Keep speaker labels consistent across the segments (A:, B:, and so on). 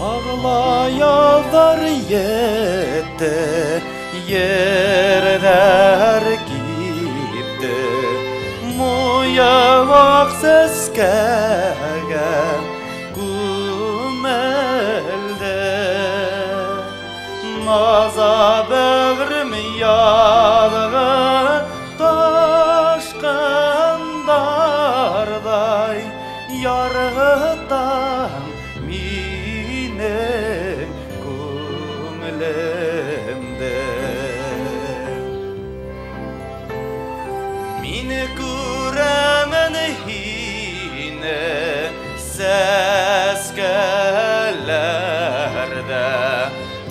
A: Тағла яҙҙар етте, ерҙәр кипте, Муйылаҡ сәскәгә күмелде. Наза бәғрем яҙғы ташҡындарҙай ярһытам минең күңелемде. Мин күрәмен һине сәскәләрҙә,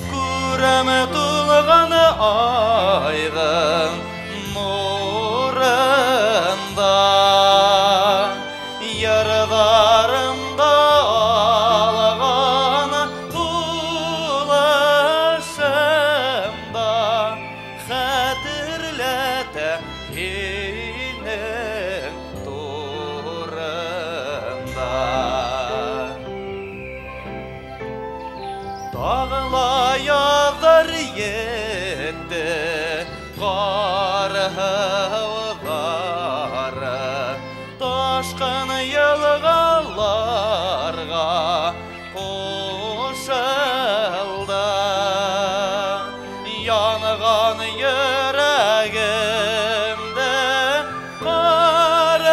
A: күрәм тулған айҙың нурында, йырҙарымда алған һулышымда хәтерләтә һинең турында. Тағла яҙҙар етте, ҡар һыуҙары ташҡын йылғаларға ҡушылды. Янған йөрәгемде ҡар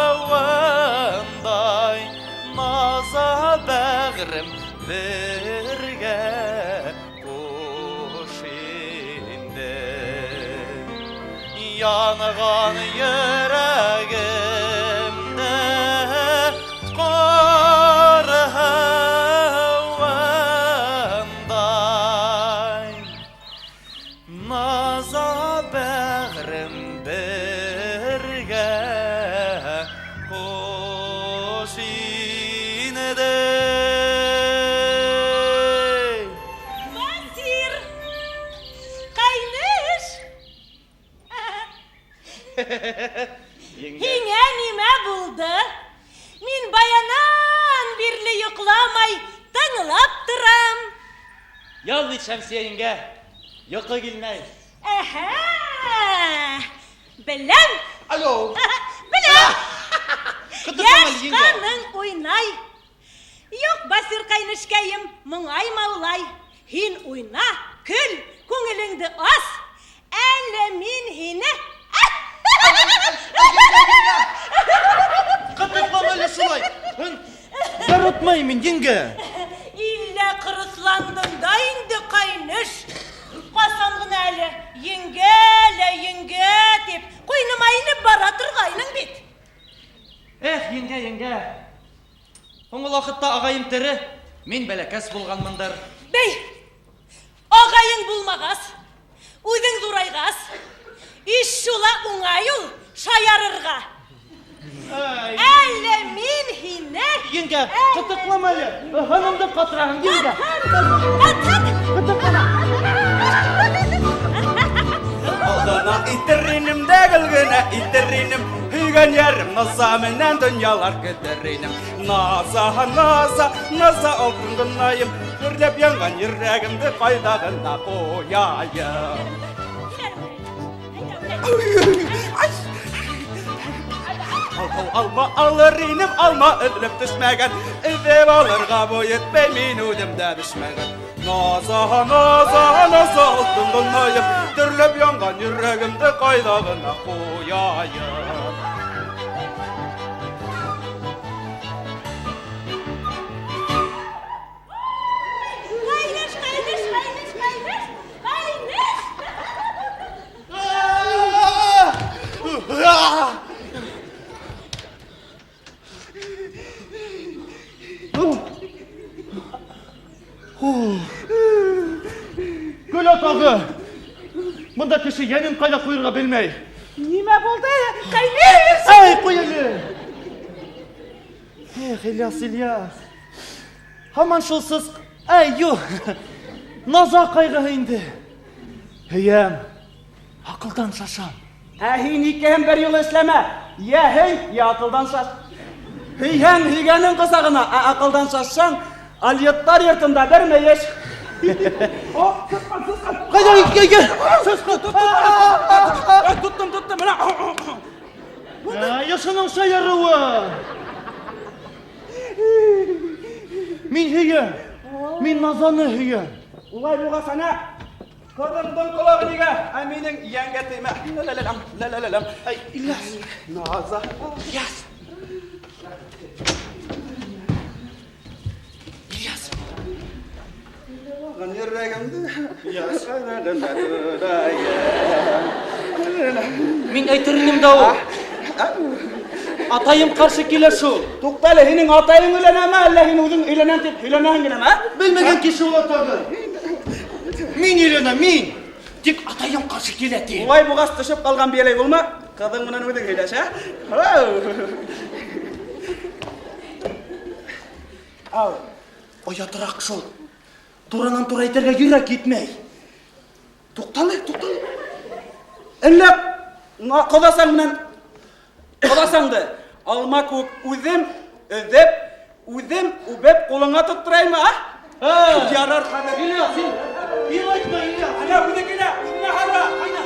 A: һыуындай наза бәғрем бергә ҡуш инде. Янған йөрәгемде ҡар һыуындай наза бәғрем бергә ҡуш инде.
B: Басир! Ҡәйнеш! Һиңә нимә булды? Мин баянан бирле йоҡламай тыңлап торам.
C: Ял бит, Шәмсиә еңгә. Йоҡо килмәй.
B: Әһә! Беләм!
C: Алло!
B: Беләм!
C: Ҡытыҡлама
B: Йәш
C: әле, еңгә.
B: ҡаның уйнай. Юҡ, Басир ҡәйнешкәйем, моңайма улай. Һин уйна, көл, күңелеңде ас. Әле мин һине...
C: Ҡытыҡлама әле шулай. Яратмайым мин, еңгә.
B: Иллә ҡырыҫландың да инде, ҡәйнеш. Ҡасан ғына әле еңгә лә еңгә тип ҡуйыныма инеп бара торғайның бит.
C: Эх, еңгә, еңгә. Һуңғы ваҡытта ағайым тере, мин бәләкәс булғанмындыр.
B: Бей, ағайың булмағас, үҙең ҙурайғас, иш шула уңай ул шаярырға.
C: Ай.
B: Әле мин һине...
C: Еңгә, ҡытыҡлама әле. Һынымды ҡатыраһың, еңгә.
B: Ҡат,
C: Ҡытыҡлама.
A: Алдына итер инем дә гөл генә итер инем. Һөйгән ярым Наза менән донъялар көтөр инем. Наза, Наза, Наза алтын гынайым. Дөрләп янған йөрәгемде ҡайҙа ғына ҡуяйым. Ал, алма алыр инем, алма өҙөлөп төшмәгән. Өҙөп алырға буй етмәй, мин үҙем дә бешмәгән. Наза, Наза, Наза алтын гынайым. Дөрләп янған йөрәгемде ҡайҙа ғына ҡуяйым.
B: Ҡәйнеш, ҡәйнеш, ҡәйнеш, ҡәйнеш, ҡәйнеш!
C: Көлә тағы. Бында кеше йәнен ҡайҙа ҡуйырға белмәй.
B: Нимә булды? Ҡәйнеш!
C: Ай, ҡуй әле! Эх, Ильяс, Ильяс. Һаман шул сысҡ... Ай, юҡ. Наза ҡайғыһы инде. Һөйәм, аҡылдан шашам.
D: Ә һин икеһен бер юлы эшләмә. Йә һөй, йә аҡылдан шаш. Һөйһәң, һөйгәнең ҡосағына, ә аҡылдан шашһаң, Алйотлар йортында бер мөйөш. О, сысҡан, сысҡан.
C: Ҡайҙа, кил.
A: Сысҡан, тоттом, тоттом, тоттом, менә.
C: Ә, шуның шаярыуы. Мин һөйәм. Мин Назаны һөйәм.
A: Улай булғас, әнә, ҡыҙыңдың ҡолағы нигә, ә минең йәнгә теймә. Лә-лә-ләм, лә-лә-ләм.
C: Ай, Ильяс.
A: Наза.
C: Ильяс. Ильяс.
A: Йөрәгемде.
C: Ильяс.
A: Мин
C: Мин әйтер инем дә ул. Атайым ҡаршы килә шул.
D: Туҡта әле, һинең атайың өйләнәме, әллә һин үҙең өйләнәм тип һөйләнәһең генәме, ә?
C: Белмәгән кеше ул атағы. Мин өйләнәм, мин. Тик атайым ҡаршы килә ти.
A: Улай булғас төшөп ҡалған бейәләй булма, ҡыҙың менән үҙең һөйләш, ә?
D: Ау.
C: Оятыраҡ шул. Туранан тура әйтергә йөрәк етмәй.
A: Туҡтале, туҡтале. Әллә ҡоҙасаң менән ҡоҙасаңды алма кеүек үҙем өҙөп, үҙем үбеп ҡулыңа тоттораймы, а? Ярар хәҙер.
C: Ильяс, һин илайтма, Ильяс.
A: Әнә үҙе килә, үҙенә һайра. Ҡайҙа?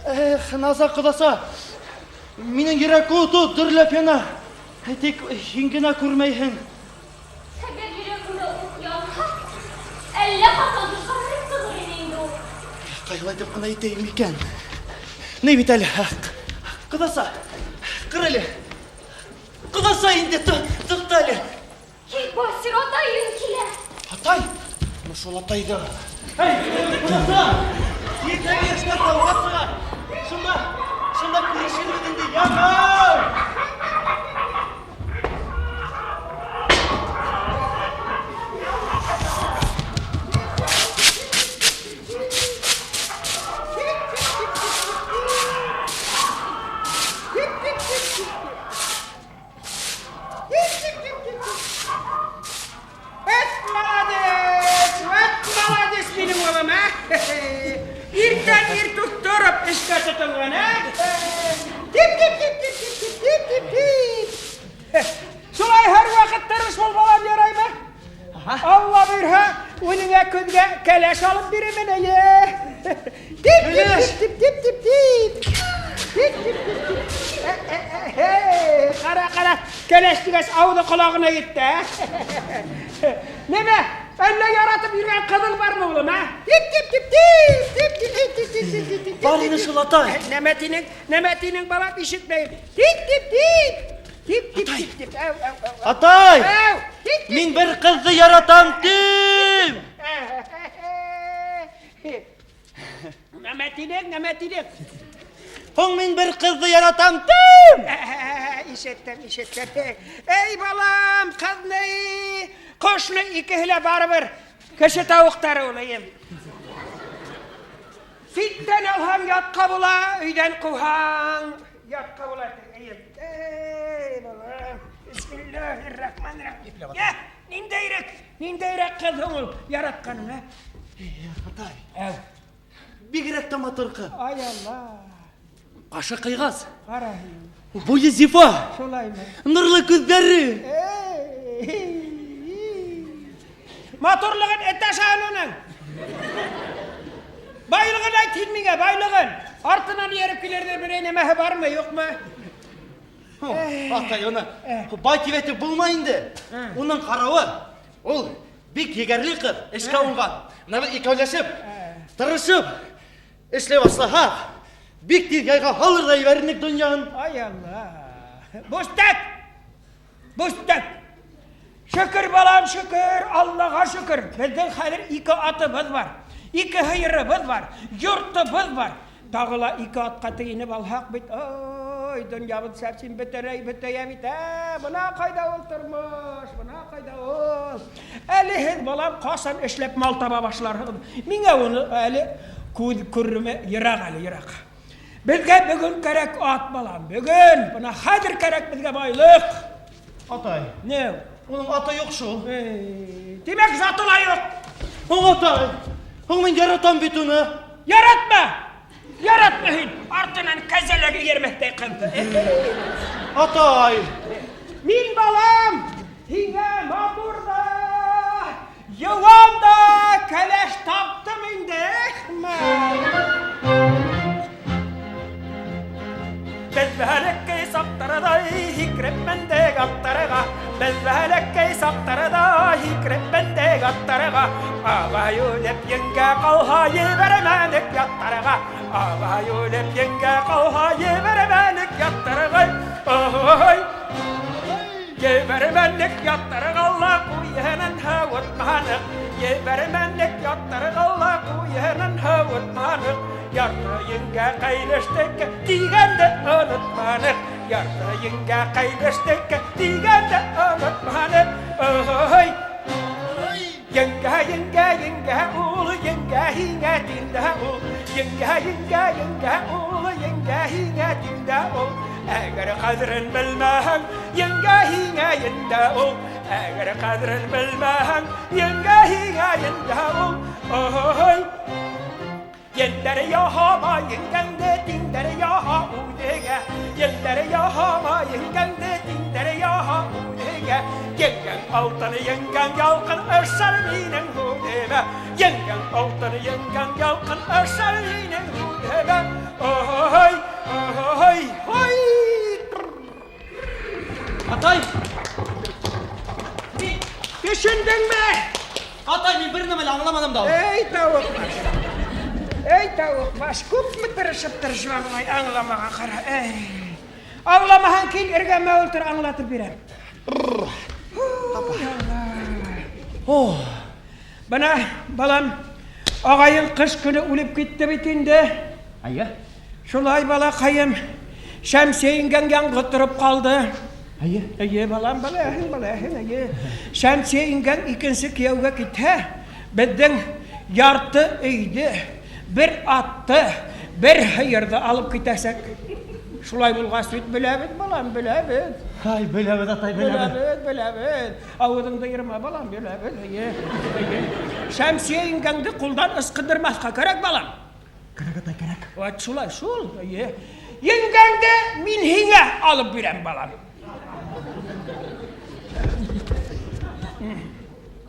C: Эх, Наза ҡоҙаса, минең йөрәк ут ут дөрләп яна. Тик һин генә күрмәйһең.
E: Әгәр йөрәгеңдә ут янһа, әллә ҡасан бушанып сығыр ине инде ул.
C: Ҡайһылайтып ҡына әйтәйем икән. Ни бит әле, ҡоҙаса, ҡыр әле. Ҡоҙаса инде, туҡта әле.
E: Эй, Басир, атайың килә.
C: Атай? Ну шул атайҙы. Эй, ҡоҙаса! Иртәгә эштән тауға сыға. Шунда, шунда күрешербеҙ инде, яҡын!
F: Эт молодец, эт молодец минең улым, ә? Иртән иртүк тороп эшкә тотонған, ә? Тип, тип, тип, тип, тип, тип, тип, тип, тип. Шулай һәр ваҡыт тырыш бул, балам, яраймы? Алла бирһә, үҙеңә көҙгә кәләш алып бирермен, әйе. Тип, тип, тип, тип, тип, тип. Тип, тип, тип, тип. Ҡара, ҡара, кәләш тигәс ауыҙы ҡолағына етте, ә? Нимә, әллә яратып йөрөгән ҡыҙың бармы, улым, ә? Тип, тип, тип, тип, тип, тип, тип, тип, тип, тип, тип, тип.
C: Бар ине шул, атай.
F: Нәмә тинең, нәмә тинең, балам, ишетмәйем. Тип, тип, тип. Тип, тип,
C: Атай.
F: тип, тип. Әү, әү, әү, әү.
C: Атай!
F: Әү, тип, тип.
C: Мин бер ҡыҙҙы яратам, тим!
F: Нәмә тинең, нәмә тинең?
C: Һуң мин бер ҡыҙҙы яратам, тим!
F: Ишеттем, ишеттем. Эй, балам, ҡыҙны, ҡошно икеһе лә барыбер кеше тауыҡтары улайым. Ситтән алһаң ятҡа була, өйҙән ҡыуһаң ятҡа була. Эй, балам, бисмиллаһир-рахманир-рахим. Йә, ниндәйерәк, ниндәйерәк ҡыҙ һуң ул яратҡаның, ә?
C: Атай.
F: Әү.
C: Бигерәк тә матур ҡыҙ.
F: Ай Алла.
C: Ҡашы ҡыйғас.
F: Ҡара һин.
C: Буйы зифа.
F: Шулаймы?
C: Нурлы күҙҙәре.
F: Эй. Матурлығын эт ашаған уның. Байлығын айт һин миңә, байлығын. Артынан эйәреп килерҙәй берәй нәмәһе бармы, юҡмы?
C: Атай, уны бай тип әйтеп булмай инде. Уның ҡарауы, ул бик егәрле ҡыҙ, эшкә уңған. Бына беҙ икәүләшеп, тырышып, эшләй башлаһаҡ, бик тиҙ яйға һалыр ҙа ебәрер донъяһын.
F: Ай Алла. Бустәк! Бустәк! Шөкөр, балам, шөкөр, Аллаға шөкөр. Беҙҙең хәҙер 2 атыбыҙ бар, 2 һыйырыбыҙ бар, йортобоҙ бар. Тағы ла 2 атҡа тейенеп алһаҡ бит, ой, донъябыҙ совсем бөтөрәй, бөтәйә бит. Бына ҡайҙа ул тормош, бына ҡайҙа ул. Әле һеҙ, балам, ҡасан эшләп мал таба башларһығыҙ? Миңә уны әле күҙ күреме йыраҡ әле, йыраҡ. Беҙгә бөгөн кәрәк ат, балам, бөгөн. Бына хәҙер кәрәк беҙгә байлыҡ.
C: Атай.
F: Ни?
C: Уның аты юҡ шул.
F: Тимәк, заты ла юҡ.
C: Һуң, атай, һуң мин яратам бит уны.
F: Яратма! Яратма һин! Артынан кәзәләге йәрмәҫтәй ҡыҙҙы.
C: Атай!
F: Мин, балам, һиңә матур ҙа, йыуан да кәләш таптым инде. Беҙ бәләкәй саҡтарҙай һикереп мендек аттарға, беҙ бәләкәй саҡтарҙай һикереп мендек аттарға. Ағай үлеп еңгә ҡалһа ебәрмәнек яттарға, ағай үлеп еңгә ҡалһа ебәрмәнек яттарға. Ой, ебәрмәнек яттарға ла ҡуйынын һауытманыҡ, ебәрмәнек яттарға ла ҡуйынын һауытманыҡ. Ярты еңгә ҡәйлештек тигәнде онотманыҡ, ярты еңгә ҡәйлештек тигәнде онотманыҡ. Ой, еңгә, еңгә, еңгә ул, еңгә һиңә тиндә ул, еңгә, еңгә, еңгә ул, еңгә һиңә тиндә ул. Әгәр ҡәҙерен белмәһәң, еңгә һиңә ендә ул. Әгәр ҡәҙерен белмәһәң, еңгә һиңә ендә ул. Ой, Елдәре яһама еңгәңде, тиңдәре яһа үҙеңә. Елдәре яһама еңгәңде, тиңдәре яһа үҙеңә. Еңгәң алтын, еңгәң ялҡын, ышар минең һүҙемә. Еңгәң алтын, еңгәң ялҡын, ышар минең һүҙемә. Ой, ой, ой.
C: Атай!
F: Төшөндөңмө?
C: Атай, мин бер нәмә лә аңламаным да.
F: Эй, тауыҡ баш! Эй, тауыҡ баш, күпме тырышып-тырышып аңлай, аңламаған ҡара. Эй. Аңламаһаң, кил эргәмә ултыр, аңлатып бирәм. Бына, балам, ағайың ҡыш көнө үлеп китте бит инде.
C: Әйе.
F: Шулай, балаҡайым, Шәмсиә еңгәң яңғыҙ тороп ҡалды.
C: Әйе.
F: Әйе, балам, беләһең, беләһең, әйе. Шәмсиә еңгәң икенсе кейәүгә китһә, беҙҙең ярты өйҙө, бер атты, бер һыйырҙы алып китәсәк. Шулай булғас бит беләбеҙ, балам, беләбеҙ.
C: Ай, беләбеҙ, атай, беләбеҙ.
F: Беләбеҙ, беләбеҙ. Ауыҙыңды йырма, балам, беләбеҙ, әйе. Шәмсиә еңгәңде ҡулдан ысҡындырмаҫҡа кәрәк, балам.
C: Кәрәк, атай, кәрәк.
F: Вәт шулай, шул, әйе. Еңгәңде мин һиңә алып бирәм, балам.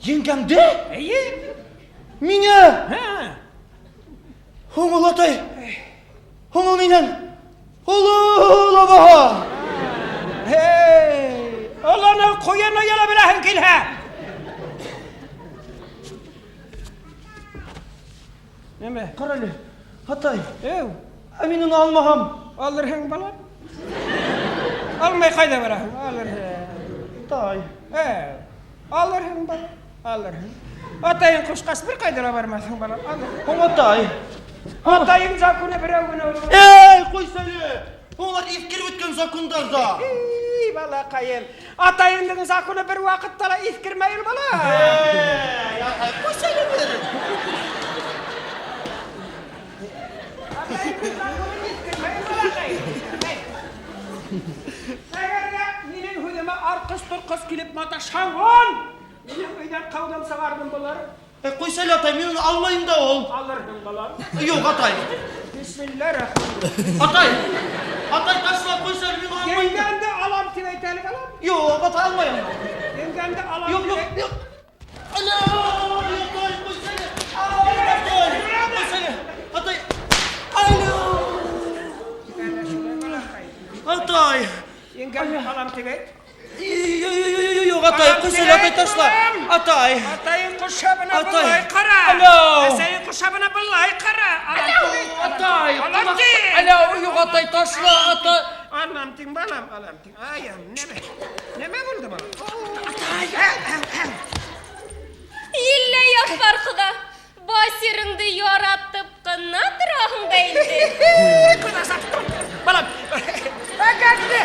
C: Еңгәңде?
F: Әйе.
C: Миңә?
F: Һә.
C: Һуң ул, атай, һуң ул минән оло ла баһа.
F: Эй, олоно ҡуйыны йыла беләһең килһә. Нимә?
C: Ҡара әле, атай.
F: Эу.
C: Ә мин уны алмаһам?
F: Алырһың, балам. Алмай ҡайҙа бараһың? Алырһың.
C: Атай.
F: Эу. Алырһың, балам, алырһың. Атайың ҡушҡас бер ҡайҙа ла бармаҫһың, балам. Алырһың.
C: Һуң, атай.
F: Атайың законы берәү генә ул.
C: Эй, ҡуйсы әле. Улар иҫкереп бөткән закондар ҙа.
F: Эй, балаҡайым. Атайыңдың законы бер ваҡытта ла иҫкермәй ул, бала.
C: Эй, атай, ҡуйсы әле бер.
F: Атайыңдың законы иҫкермәй ул, балаҡайым. Әгәр ҙә минең һүҙемә арҡыс-торҡос килеп маташһаң, он! Минең өйҙән ҡауҙым сығарҙым булыр.
C: Ҡуйсы әле, атай, мин уны алмайым да ул.
F: Алырһың, балам.
C: Юҡ, атай.
F: Бисмилләһир-рахманир-рахим.
C: Атай, атай, ташлап ҡуйсы әле, мин уны алмайым.
F: Еңгәңде алам тип әйтә әле, балам.
C: Юҡ, атай, алмайым.
F: Еңгәңде алам
C: Юҡ,
F: тип
C: юҡ,
F: әйт.
C: юҡ. Алло!
F: Еңгәм алам дип әйт.
C: Юк, атай, куйсын, атай, ташла. Атай.
F: Атайың кушабына
C: Атай.
F: былай кара.
C: Алло.
F: Әсәйең кушабына былай кара. Алам дип әйт.
C: Атай,
F: Алам дип.
C: Алло, юк, атай, ташла, атай.
F: Алам диң, балам, алам диң. Ай, нәмә? Нәмә булды балам? Атай.
E: Иллә Яфар кода, Басирыңды яратып кына тораһың да инде.
F: Кодаса, балам. Әкәксе,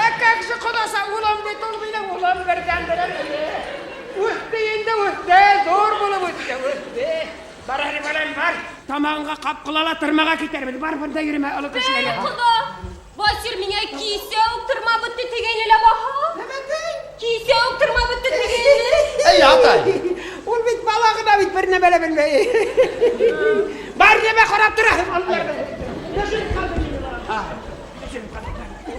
F: әкәксе кодаса, улым бит ул минем улым бердән-берем. Үсте инде, үсте, зур булып үсте, үсте. Бар әле, балам, бар. Тамағыңа кап кыла ла тырмага китәрбез. Бар монда йөрмә, олы
E: Бәй,
F: кешеләргә.
E: кода, Басир миңа кисә үк тырма бетте дигән әле баһа. Кисә үк тырма бетте дигән.
C: Әй, атай.
F: Ул бит бала гына бит, бер нәмә лә белмәй. Бар нәмә карап торасың, алларда. Төшереп калды мине, балам. Төшереп калды.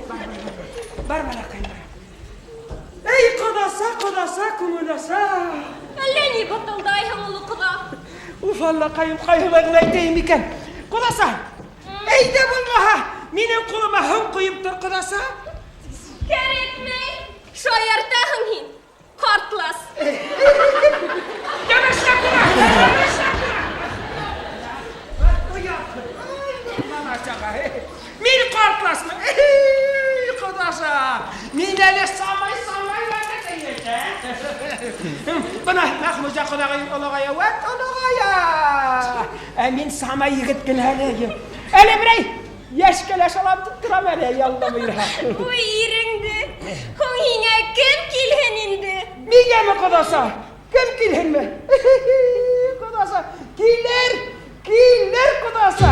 F: Бар, бар, бар. Бар, балакай, бар. Эй, кодаса, кодаса, күңел аса.
E: Әллә ни бытылдайһың, олы кода.
F: Уф, Аллакаем, кайһылай гына әйтәйем икән. Кодаса, әйдә булмаһа, минем кулыма һум куеп тор, кодаса.
E: Кәрәкмәй, шаяртаһың һин, картлас.
F: Нәмә эшләп тора? Нәмә эшләп тора? Оят. Бала чага. Мин картласмы? Эй, кодаса. Мин әле самай-самай вакыт әйтә. Бына Мәхмүзә кодагый олыгая, вәт олыгая. Ә мин самай егет кенә әле. Әле берәй яшь кәләш алам дип торам әле, ялла боерһа.
E: Уй, иреңде. Һуң һиңә кем килһен инде?
F: Мигәме, кодаса? Кем килһенме? Кодаса, килер, килер, кодаса.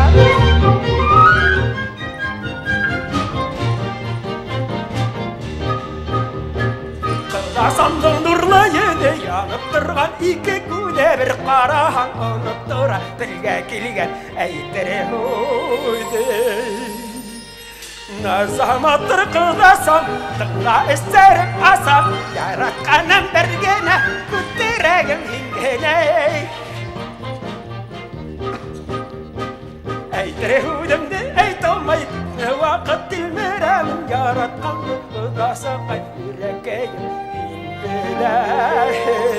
F: Кодасамның нурлы йөзе янып торган ике күҙе бер ҡараһаң оноттора телгә килгән әйтер һүҙе. Назаматыр кодасам, тыңла эсәрем асам, яратҡаным бер генә, күтерәгем һин генә. Әйтер һүҙемде әйтә алмай, ваҡыт тилмерәм, яратҡан кодасаҡай, йөрәкәйем һин беләһең.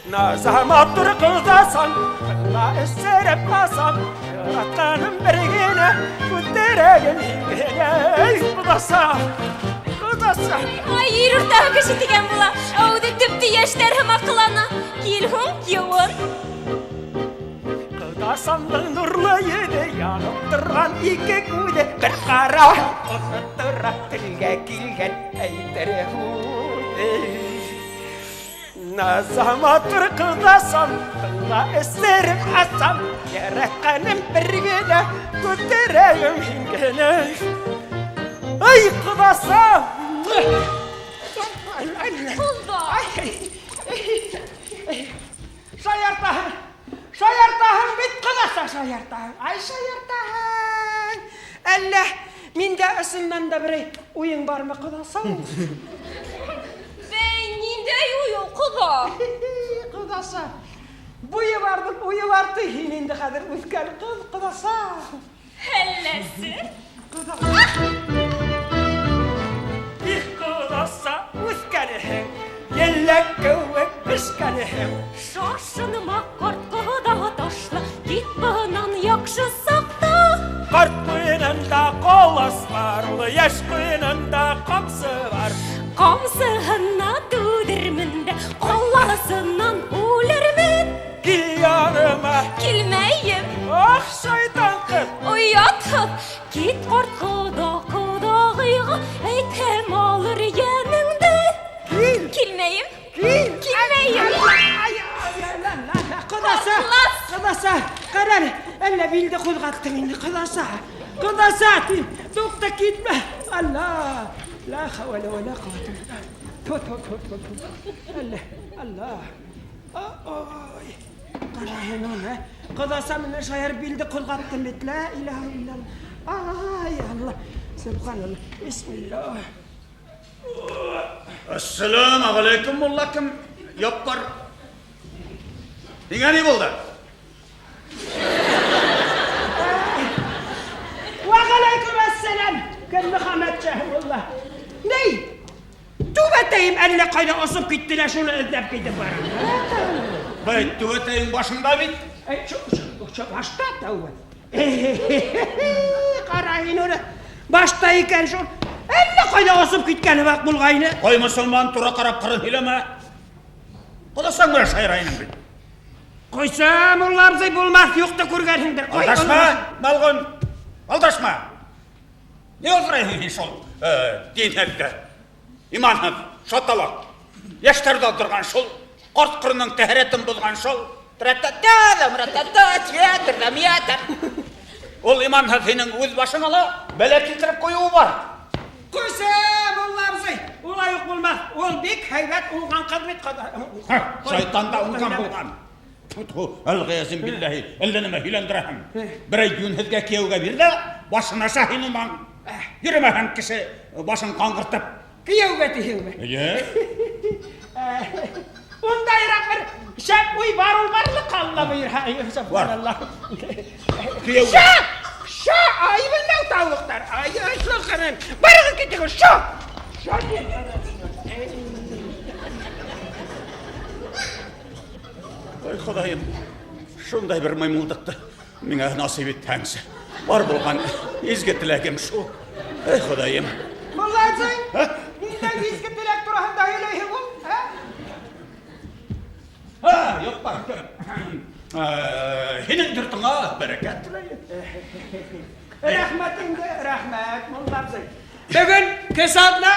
F: Назаматыр кодасам, тыңла эсәрем асам, яратҡаным бер генә, күтерәгем һин генә. Кодаса, кодаса.
E: Ай, ир уртаһы кеше тигән була. Ә үҙе төптө йәштәр һымаҡ ҡылана. Кил һуң, йыуын.
A: Кодасамның нурлы йөҙе янып торған ике күҙе бер ҡараһаң оноттора телгә килгән әйтер һүҙе. Назаматыр кодасам, тыңла эсерем асам, яратҡаным бер генә, күтерәгем һин генә. Ай, кодасам!
E: Ҡолда.
F: Шаяртаһың, шаяртаһың бит, кодаса, шаяртаһың. Ай, шаяртаһың. Әллә миндә ысыннан да берәй уйың бармы, кодаса?
E: Бәй, ниндәй уй ул, ҡоҙа?
F: Ҡодаса, буйы барҙың уйы бар ти, һин инде хәҙер үҫкән ҡыҙ, ҡодаса.
E: Әлләсе?
A: Их, ҡодаса, үҫкәнеһең, елләк кеүек бешкәнеһең.
E: Шашыныма ҡарт ҡоҙа ташла, кит бынан яҡшы саҡта.
A: Ҡарт ҡуйынында ҡолас бар, улы йәш ҡуйынында ҡамсы бар.
E: Ҡамсыһына түҙермен дә, ҡоласынан үлермен.
A: Кил яныма.
E: Килмәйем.
A: Ах, шайтан ҡыҙ.
E: Оятһыҙ. Кит ҡарт ҡоҙа ҡоҙағыйға, әйтһәм алыр йәнеңде.
F: Кил.
E: Килмәйем.
F: Кил.
E: Килмәйем.
F: Ай, ай, ай, ай, ҡодаса,
E: Ҡартлас.
F: ҡодаса, ҡара әле, әллә билде ҡуҙғаттың инде, ҡодаса. Ҡодаса, тим, туҡта, китмә. Алла, ла хаула ва ла ҡууата илля билlah. Ту, ту, ту, ту, ту. Алла, Алла. Ой. Ҡара һин уны. Ҡодаса менән шаяр билде ҡуҙғаттым бит. Ла илаһа иллаллах. Ай, Алла. Субханалла. Бисмиллах.
A: Ассаламу алейкум, муллакым. Яппар. Һиңә ни булды?
F: Ва алейкум ассалам. Кем Мөхәммәтшә, мулла. Ней? Түбәтәйем әллә ҡайҙа осоп китте лә шуны эҙләп китеп барам.
A: Бәй, түбәтәйең башыңда бит.
F: Эй, шу башта тәүбә. Ҡара һин уны. Башта икән шул. Әллә ҡайҙа осоп киткәне ваҡ булғайны.
A: Ой, мосолман, тура ҡарап ҡырын һөйләмә. Ҡоласаң менән шайырайның бит.
F: Ҡуйса, мулла абзый, булмаҫ, юҡты күргәнһеңдер. Ҡуй,
A: Алдашма, малғон. Алдашма. Ни алдырайһың һин шул динһеҙҙе? Иманһыҙ, шаталаҡ. Йәштәрҙе алдырған шул, ҡарт ҡорының тәһәрәтен боҙған шул. Ул иманһыҙ һинең үҙ башыңа ла бәлә килтереп ҡуйыуы бар.
F: Ҡуйса, мулла абзый, улай уҡ булмаҫ. Ул бик һәйбәт уңған ҡыҙ бит, ҡыҙ.
A: Шайтан да уңған булған. Тьфу, әлғиәзем билләһи, әллә нәмә һөйләндерәһең. Берәй йүнһеҙгә кейәүгә бир ҙә, башын аша һин уның. Йөрөмәһәң кеше башын ҡаңғыртып.
F: Кейәүгә тиһеңме?
A: Эйе.
F: Ундайыраҡ бер шәп уй бар ул барлыҡ, Алла бойорһа, субханалла.
A: Кейәүгә.
F: Ша! Ша! Ай, белмәү тауыҡтар. Ай, ай, шулҡанан. Барығыҙ китегеҙ, ша! Ша!
A: Ой, Хоҙайым, шундай бер маймылдыҡты миңә насип итһәңсе. Бар булған изге теләгем шул. Эй, Хоҙайым.
F: Мулла абзый, ниндәй изге теләк тураһында һөйләйһең ул, ә?
A: Һа, юҡ бар. Һинең йортоңа бәрәкәт теләйем.
F: Рәхмәт инде, рәхмәт, мулла абзый. Бөгөн кес аҙна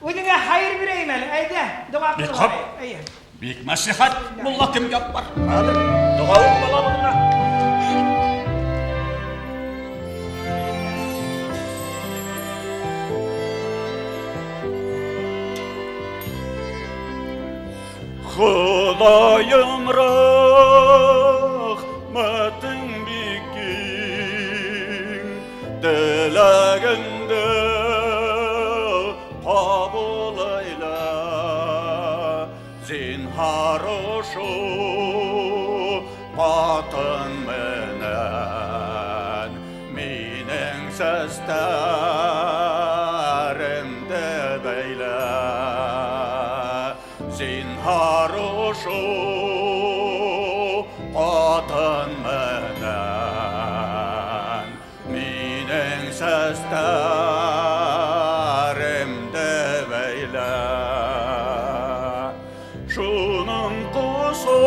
F: үҙеңә хәйер бирәйем әле. Әйҙә, доға
A: Бик
F: ҡылайыҡ.
A: хуп.
F: Әйе.
A: Бик мәслихәт, мулла кем япар. Хәҙер доға уҡып бына. Хоҙайым рәхмәтең бик киң, теләгеңде ҡабул әйлә. Зинһар ошо ҡатын менән минең сәстәремде бәйлә. Зинһар ошо ҡатын менән минең сәстәремде бәйлә. Шуның ҡосағына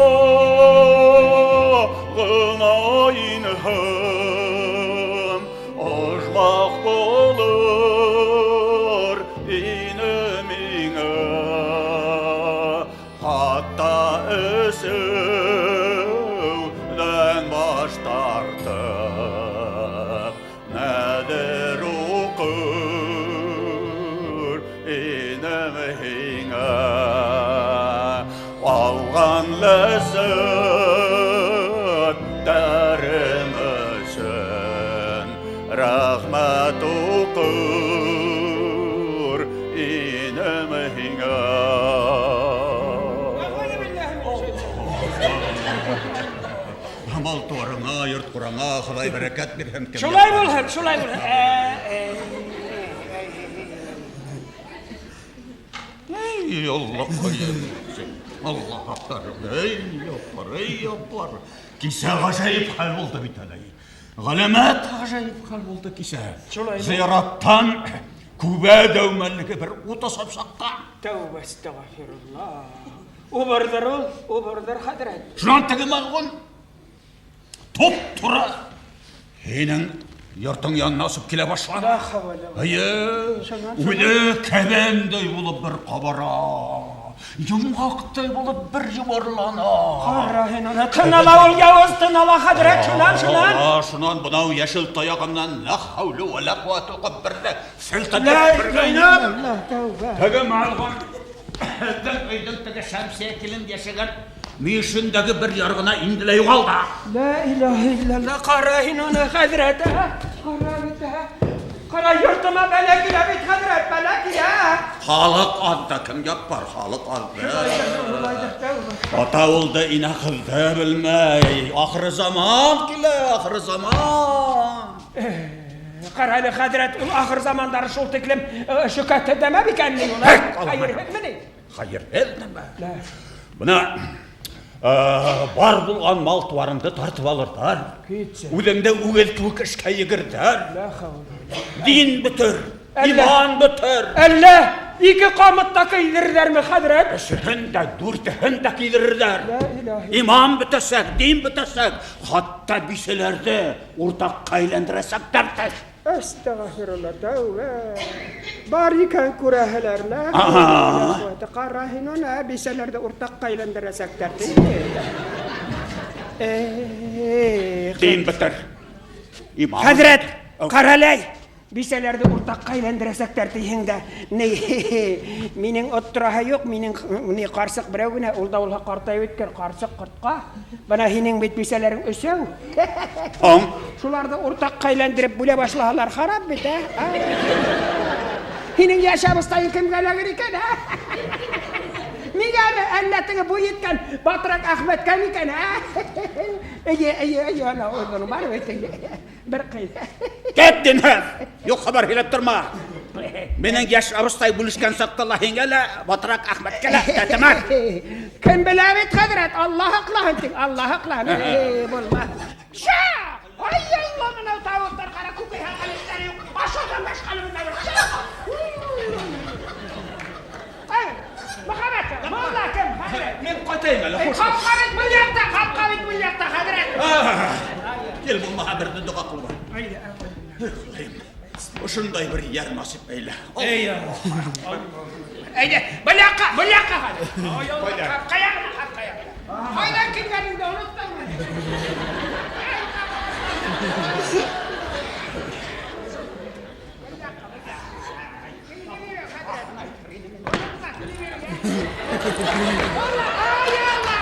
A: инһәм, ожмах булыр ине миңә. Хатта эсеүҙән баш тартып, нәҙер уҡыр инем һиңә. Алған ләззәттәрем өсөн рәхмәт уҡыр инем һиңә. Мал тыуарыңа, йорт ҡораңа Хоҙай бәрәкәт бирһен.
F: Шулай булһын, шулай булһын.
A: Эй, Аллаҡайым, Аллаһ аҡтар, эй, яппар, эй, яппар. Кисә ғәжәйеп хәл булды бит әле. Ғәләмәт ғәжәйеп хәл булды кисә.
F: Шулай.
A: Зыяраттан күбә дәүмәллеге бер ут асып сыҡты.
F: Тәүбә, әстәғфирулла. Убырҙыр ул, убырҙыр, хәҙрәт.
A: Шунан теге мәлғүн туп-тура һинең йортоң янына осоп килә башланы.
F: Ла хәүлә вә
A: Эйе,
F: Шунан,
A: үҙе кәбәндәй булып бер ҡабара, йомғаҡтай булып бер йомарлана.
F: Ҡара һин уны, тын ала ул яуыз, тын ала, хәҙрәт, шунан, шунан.
A: Ала, шунан бынау йәшел таяғынан ла хәүлә вә ла ҡүәтә уҡып бер ҙә селтәнеп
F: Ла
A: бер
F: илаһа
A: инеп.
F: иллаллаһ, тәүбә.
A: Теге мәлғүн беҙҙең өйҙөң теге Шәмсиә килен йәшәгән мөйөшөндәге бер ярғына инде лә юғалды.
F: Ла илаһа иллаллаһ, ҡара һин уны, хәҙрәт, ә? Ҡара бит, ә? Ҡара, йортома бәлә килә бит, хәҙрәт, бәлә килә.
A: Халыҡ аҙҙы, кем яппар, халыҡ аҙҙы.
F: Шулайҙыр, тәүбә.
A: Ата улды, инә ҡыҙҙы белмәй. Ахыры заман килә, ахыры заман.
F: Ҡара әле, хәҙрәт, ул ахыр замандары шул тиклем шөкәт нәмә микән ни ул? Хәйерһеҙме ни?
A: Хәйерһеҙ нәмә. Бына бар булған мал-тыуарыңды тартып алырҙар. Үҙеңде үгеҙ кеүек эшкә егерҙәр. Дин бөтөр, иман бөтөр.
F: Әллә ике ҡамыт та кейҙерерҙәрме, хәҙрәт?
A: Өсөһөн дә, дүртеһен дә кейҙерерҙәр. Иман бөтәсәк, дин бөтәсәк, хатта бисәләрҙе уртаҡҡа әйләндерәсәктәр.
F: Әстәғфирулла, тәүбә. Бар икән күрәһеләр, лә. Ҡара һин уны, бисәләрҙе уртаҡҡа әйләндерәсәктәр.
A: Дин бөтөр.
F: Хәҙрәт, ҡаралай. Бисәләрҙе уртаҡҡа әйләндерәсәктәр тиһең дә, ни, минең оттораһы юҡ, минең ни ҡарсыҡ берәү генә, ул да булһа ҡартайып бөткән ҡарсыҡ ҡортҡа. Бына һинең бит бисәләрең өсәү. Шуларҙы уртаҡҡа әйләндереп бүлә башлаһалар, харап бит, ә? Һинең йәш абыстайың кемгә эләгер икән, ә? Миңәме, әллә теге буй еткән батрак Әхмәткә микән, ә? Эйе, эйе, эйе, ана уның бар бит. Бер ҡыйҙ.
A: Кит динһеҙ! Юҡ хәбәр һөйләп торма. Минең йәш абыстай бүлешкән саҡта ла һиңә лә, батрак Әхмәткә лә тәтемәҫ.
F: Кем белә бит, хәҙрәт, Алла һаҡлаһын тиң, Алла һаҡлаһын. Эй, булмаҫ. Ша! Ай, Алла, бынау тауыҡтар ҡара күкәй һалған эштәре юҡ. Ашауҙан башҡаны белмәйҙәр. Ай, Мөхәммәт, мулла кем, хәҙрәт?
A: Мин ҡайтайым әле, хуш.
F: Ҡапҡа бит был яҡта, ҡапҡа бит был яҡта, хәҙрәт.
A: Кил булмаһа берҙе доға ҡылып. Хоҙайым, ошондай бер йәр насип әйлә.
F: Эй, Әйҙә, был яҡҡа, был яҡҡа хәҙер. Ҡапҡа яғына, ҡапҡа яғына. Ҡайҙан килгәнеңде оноттоңмо? Ай, Алла,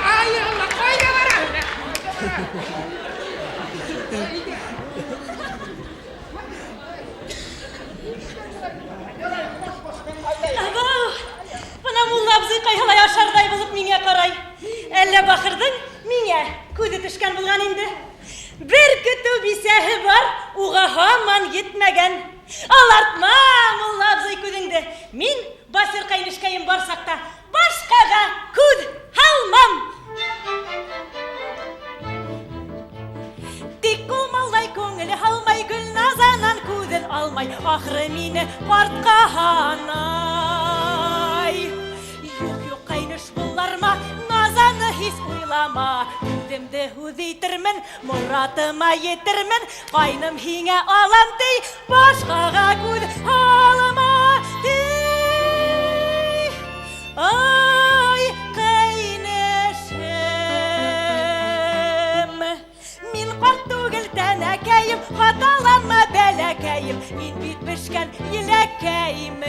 F: ай, Алла, ҡайҙа бараһың?
B: Абау, бына мулла абзый ҡайһылай ашарҙай булып миңә ҡарай. Әллә бахырҙың миңә күҙе төшкән булған инде. Бер көтөү бисәһе бар, уға һаман етмәгән. Алартма, мулла абзый, күҙеңде. Мин Басир ҡәйнешкәйем бар саҡта башҡаға күҙ һалмам. Тик ул малай күңеле һалмай, Гөлназанан күҙен алмай, ахыры мине ҡартҡа һанай. Юҡ, юҡ, ҡәйнеш буларма, Назаны һис уйлама. Үҙемде һүҙ итермен, моратыма етермен, ҡайным һиңә алам ти, башҡаға күҙ һалма ти. Ай, ҡәйнешем, мин ҡарт түгел тәнәкәйем, хаталанма бәләкәйем, мин бит бешкән еләкәймен.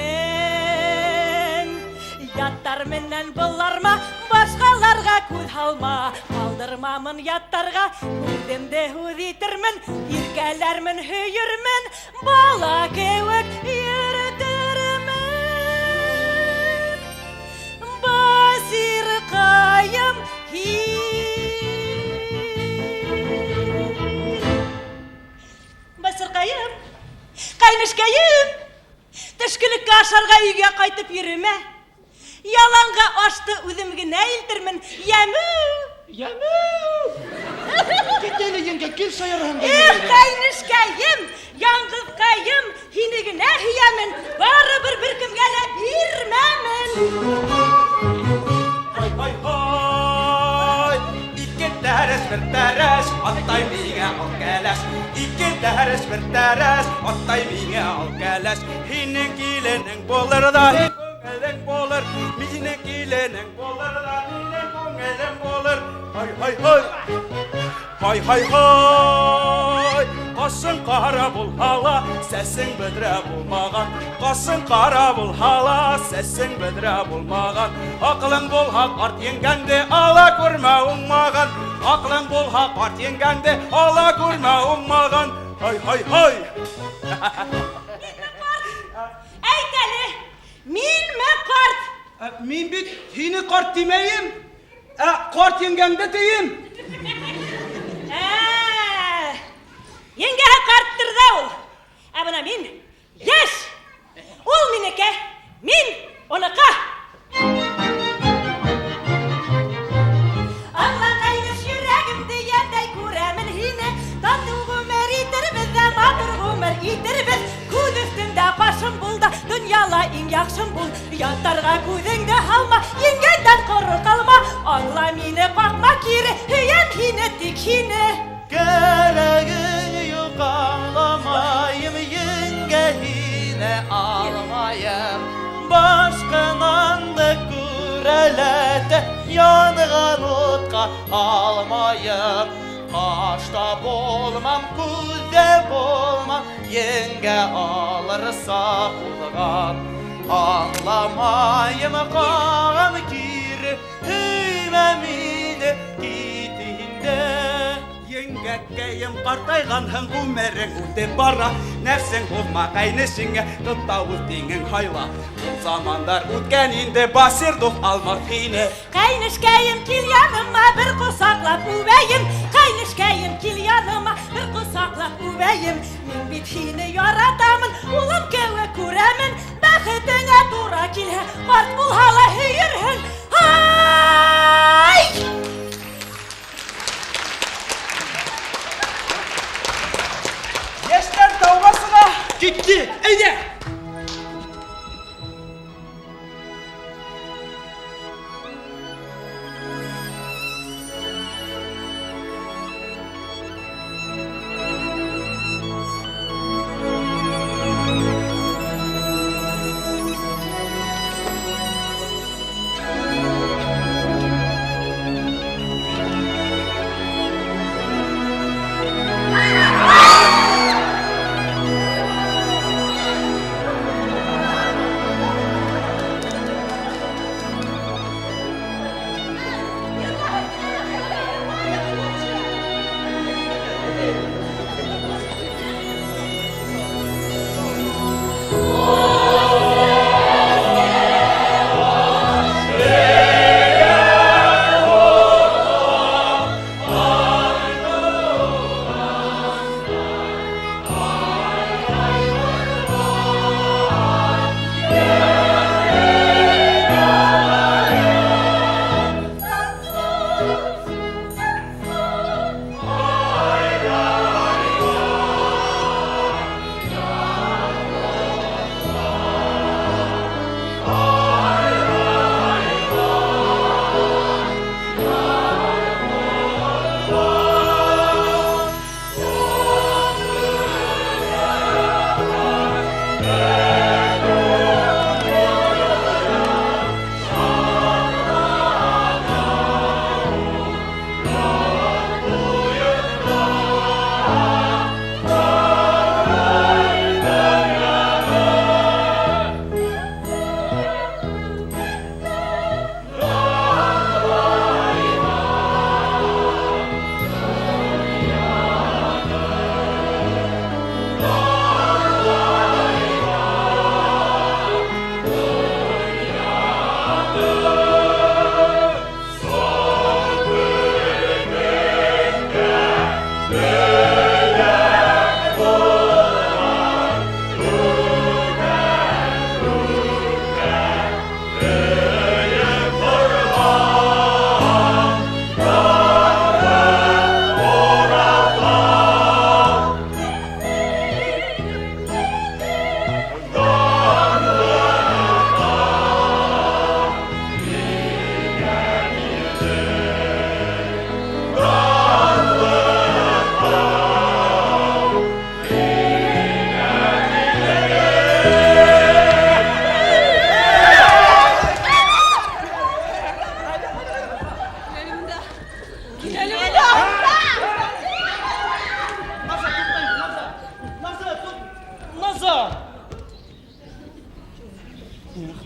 B: Яттар менән быларма, башҡаларға күҙ һалма, ҡалдырмамын яттарға, үҙемде һүҙ итермен, иркәләрмен, һөйөрмөн, бала кеүек йөрөтөрмөн. Басирҡайым һин. Басирҡайым, ҡәйнешкәйем, төшкөлөккә ашарға өйгә ҡайтып йөрөмә. Яланға ашты үҙем генә илтермен, йәме?
C: Йәме! Кит әле, еңгә, кил шаярһың.
B: Эх, ҡәйнешкәйем, яңғыҙҡайым, һине генә һөйәмен, барыбер бер кемгә лә бирмәмен.
A: Ай, ай, ай, ике тәрәс, бер тәрәс, атай миңә ал кәләш. Ике тәрәс, бер тәрәс, атай миңә ал кәләш. Һинең киленең булыр ҙа, күңелең булыр. Минең киленең булыр ҙа, минең күңелем булыр. Ай, ай, ай. Ай, ай, ай. Ҡашың ҡара булһа ла, сәсең бөҙрә булмаған. Ҡашың ҡара булһа ла, сәсең бөҙрә булмаған. Аҡылың булһа, ҡарт еңгәнде ала күрмә уңмаған. Аҡылың булһа, ҡарт еңгәнде ала күрмә уңмаған. Ай, ай, ай.
B: Минме ҡарт? Әйт әле, минме ҡарт?
D: Мин бит һине ҡарт тимәйем, ә ҡарт еңгәңде тейем.
B: Еңгәһе ҡарттыр ҙа ул. Ә бына мин йәш. Ул минеке, мин уныҡы. Аңла, ҡәйнеш, йөрәгемде йәндәй күрәмен һине. Татыу ғүмер итербеҙ ҙә матур ғүмер итербеҙ. Күҙ өҫтөндә ҡашым бул да, донъяла иң яҡшым бул. Ятарға күҙеңде һалма, еңгәндән ҡоро ҡалма. Аңла мине, ҡаҡма кире, һөйәм һине, тик һине.
C: Кәрәгең юҡ, аңламайым, еңгә һине алмайым. Башҡананды күрәләтә, янған утҡа алмайым. Ҡашта булмам, күҙҙә булмам, еңгә алырса ҡулға. Аңламайым, ҡағам кире, һөймә мине, кит инде.
A: Еңгәкәйем, ҡартайғанһың, ғүмерең үтеп бара. Нәфсең һуҙма ҡәйнешеңә, тот та үҙ тиңең һайла. Ул замандар үткән инде, Басир дуҫ алмаҫ һине.
B: Ҡәйнешкәйем, кил яныма, бер ҡосаҡлап үбәйем. Ҡәйнешкәйем, кил яныма, бер ҡосаҡлап үбәйем. Мин бит һине яратамын, улым кеүек күрәмен. Бәхетеңә тура килһә, ҡарт булһа ла һөйөрһөң. Ай!
D: Йәштәр тауға сыға.
C: Китте.
D: Әйҙә.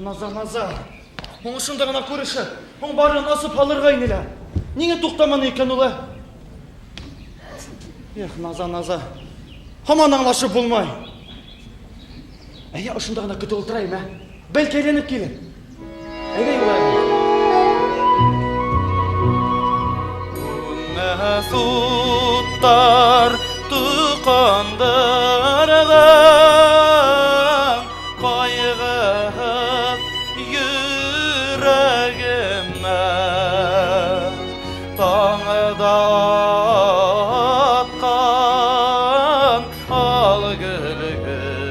C: Наза, Наза. Ошонда ғына күрешеп, һуң барын асып һалырға ине лә. Ниңә туҡтаманы икән ул, ә? Эх, Наза, Наза. Һаман аңлашып булмай. Әйә, ошонда ғына көтөп ултырайым, ә? Бәлки әйләнеп килер. Әйҙә, Юлай.
A: Суттар тоҡандырған,
C: Таңда аткан ал гөлгенәм,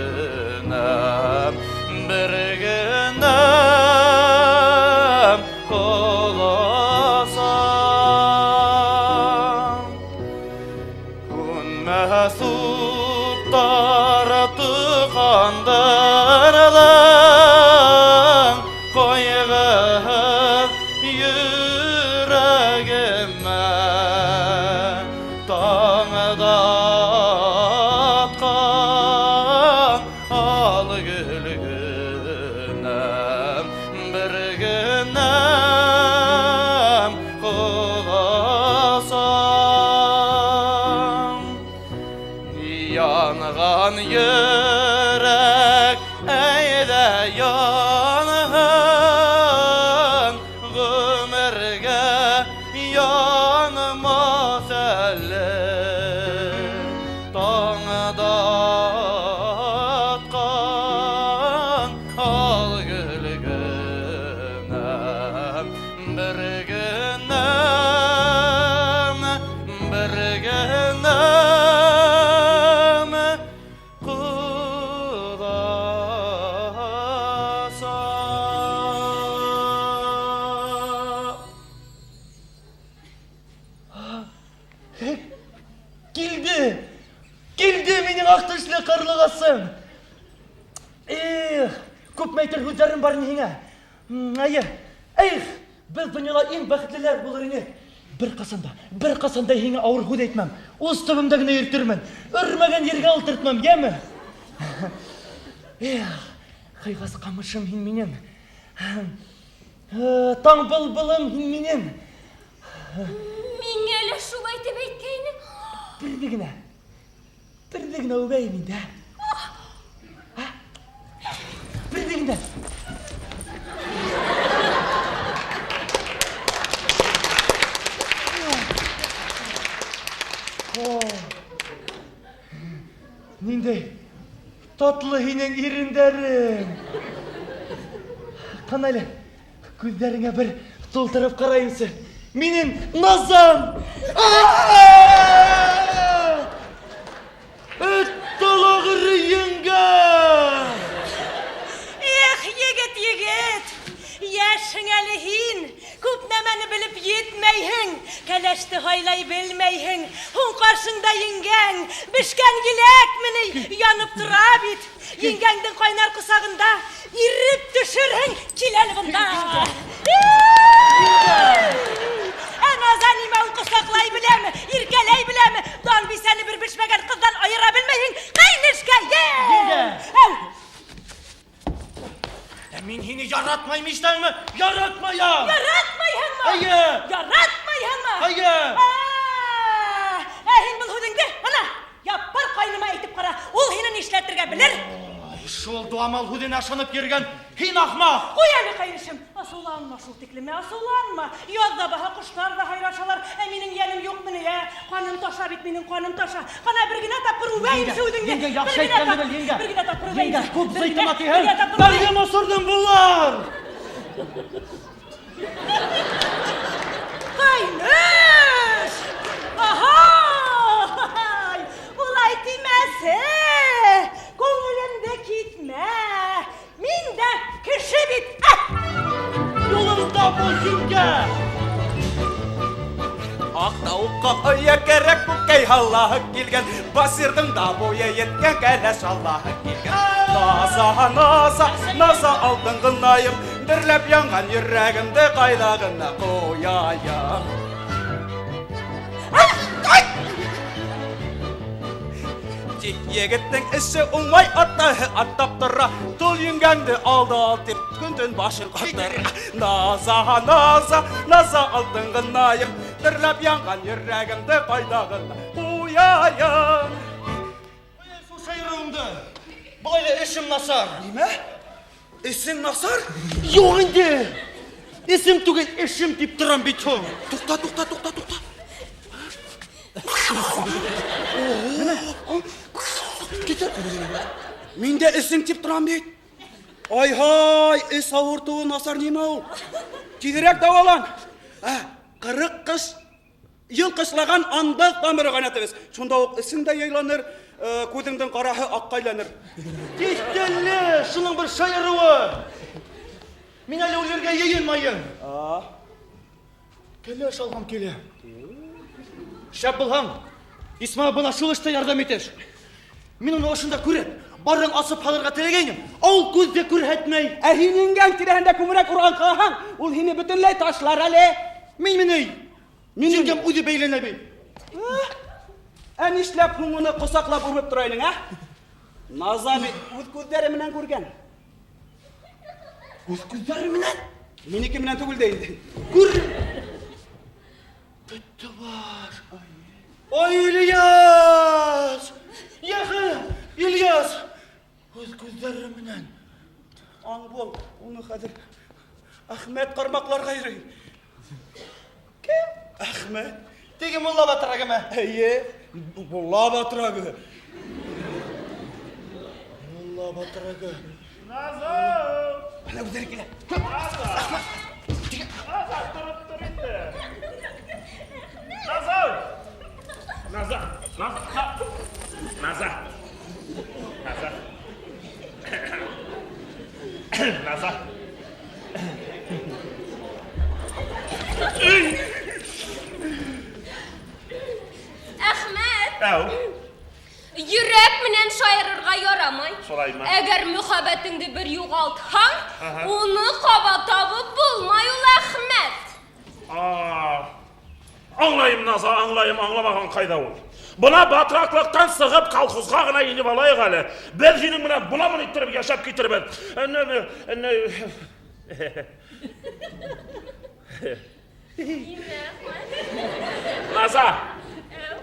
C: бер генәм коласам. Күнмәс уттар тоқандырдың, қойғын йөрәгемә. Таңда атқан ал гөлгенәм, бер генәм коласам. Янган йөрәк әйдә янгын, ғүмергә янмас әле. Таңда атқан ал гөлгенәм, бер генәм, бер генәм коласам. Килде! Килде минең аҡ тешле ҡарлуғасым! Эх, күпме әйтер һүҙҙәрем бар ине һиңә. Әйе, эх, беҙ донъяла иң бәхетлеләр булыр инек. Бер ҡасан да, бер ҡасан да һиңә ауыр һүҙ әйтмәм. Ус төбөмдә генә йөрөтөрмөн. Өрмәгән ергә ултыртмам, йәме? Эх, ҡыйғас ҡамышым һин минең. Таң былбылым һин минең.
E: Миңә лә шулай тип әйткәйнең.
C: Берҙе генә, берҙе генә үбәйем инде, ә? Берҙе генә. О, ниндәй татлы һинең ирендәрең. Ҡана әле, күҙҙәреңә бер тултырып ҡарайымсы. Минең Назам! Эт талағыры еңгә!
B: Эх, егет, егет! Йәшһең әле һин, күп нәмәне белеп етмәйһең, кәләште һайлай белмәйһең, һуң ҡаршыңда еңгәң, бешкән еләкме ни, янып тора бит. Еңгәңдең ҡайнар ҡосағында иреп төшөрһөң, кил әле бында. Ә Наза нимә ул ҡосаҡлай беләме, иркәләй беләме? Дан бисәне бер бешмәгән ҡыҙҙан айыра белмәйһең, ҡәйнешкә, йә!
C: Еңгә!
B: Әү!
C: Ә мин һине яратмайым ишетәңме? Яратмайым!
B: Яратмайһыңмы?
C: Әйе!
B: Яратмайһыңмы?
C: Әйе!
B: Ә һин был һүҙеңде, ана, Яппар ҡайныма әйтеп ҡара, ул һине нишләтергә белер.
C: Ай, шул дуамал һүҙенә ышанып йөрөгән һин ахмаҡ!
B: Ҡуй әле, ҡәйнешем, асыуланма шул тиклем, асыуланма. Яҙ ҙа баһа, ҡоштар ҙа һайрашалар, ә минең йәнем юҡмы ни, ә? Ҡаным таша бит минең, ҡаным таша. Ҡана бер генә тапҡыр үбәйемсе үҙеңде.
C: Еңгә, яҡшы
B: Бер генә
C: әйткән
B: тапҡыр,
C: түгел, еңгә.
B: бер генә тапҡыр үбәйемсе.
C: Еңгә, күп
B: Бер
C: зайтыма
B: генә,
C: тиһәң,
B: бер генә тапҡыр үбәйем.
C: бәргән осорҙоң булар.
B: Ҡәйнеш! Аһа! Улай тимәсе! Күңелемде китмә! Мин дә кеше бит! Ә!
C: Юлыңда бул, еңгә!
A: Аҡ тауыҡҡа оя кәрәк, күкәй һалаһы килгән, Басирҙың да буйы еткән, кәләш аллаһы килгән. Наза, Наза, Наза алтын ғынайым, дөрләп янған йөрәгемде ҡайҙа ғына ҡуяйым. Тик егеттең эше уңмай, атаһы аттап тора, тул еңгәңде алды ал тип көн-төн башын ҡатыра. Наза, Наза, Наза алтын ғынайым, дөрләп янған йөрәгемде ҡайҙа ғына ҡуяйым.
C: Ҡуй шул шайырыуыңды. Былай ҙа эшем насар.
A: Нимә? Эшең насар?
C: Юҡ инде. Эшем түгел, эшем тип торам бит һуң.
A: Туҡта, туҡта, туҡта, туҡта. Китер. Мин дә эшең тип торам бит. Ай-һай, эш ауыртыуы насар нимә ул? Тиҙерәк дауалан. Ә, 40 ҡыш Йылҡышлаган андыҡ тамыры ҡайнатып эс. Шунда уҡ эсең дә яйланыр, күҙеңдең ҡараһы аҡҡа әйләнер.
C: Тиҫтәле, шуның бер шаярыуы. Мин әле үлергә йыйынмайым. Кәләш алғым килә. Шәп булһаң, Исма бына шул эштә ярҙам итеш. Мин уны ошонда күреп, барын асып һалырға теләгәйнем. Ә ул күҙ ҙә күрһәтмәй.
D: Ә һин еңгәң тирәһендә күберәк урған ҡалһаң, ул һине бөтөнләй ташлар әле.
C: Мин мине. Еңгәм үҙе бәйләнә бит.
A: Ә нишләп һуң уны ҡосаҡлап үбеп тора инең, ә? Наза бит үҙ күҙҙәре менән күргән.
C: Үҙ күҙҙәре менән?
A: Минеке менән түгел дә инде.
C: Күр. Бөттө баш. Ой, Ильяс! Яхы, Ильяс! Үҙ күҙҙәре менән.
A: Аң бул, уны хәҙер Әхмәт ҡармаҡларға йөрөй. Кем? Әхмәт.
C: Теге мулла батрагымы?
A: Эйе, мулла батрагы.
C: Мулла батрагы.
G: Назар!
A: Ана үҙҙәре килә.
G: Назар! Назар, тороп тор инде. Назар! Назар! Назар! Назар! Назар! Назар!
E: Әхмәт!
G: Әү.
E: Йөрәк менән шаярырға ярамай.
G: Шулаймы?
E: Әгәр мөхәббәтеңде бер юғалтһаң, уны ҡабат табып булмай ул, Әхмәт.
G: Аңлайым, Наза, аңлайым, аңламаған ҡайҙа ул. Бына батраҡлыҡтан сығып колхозға ғына инеп алайыҡ әле. Беҙ һинең менән бына-мын иттереп йәшәп китербеҙ. Наза,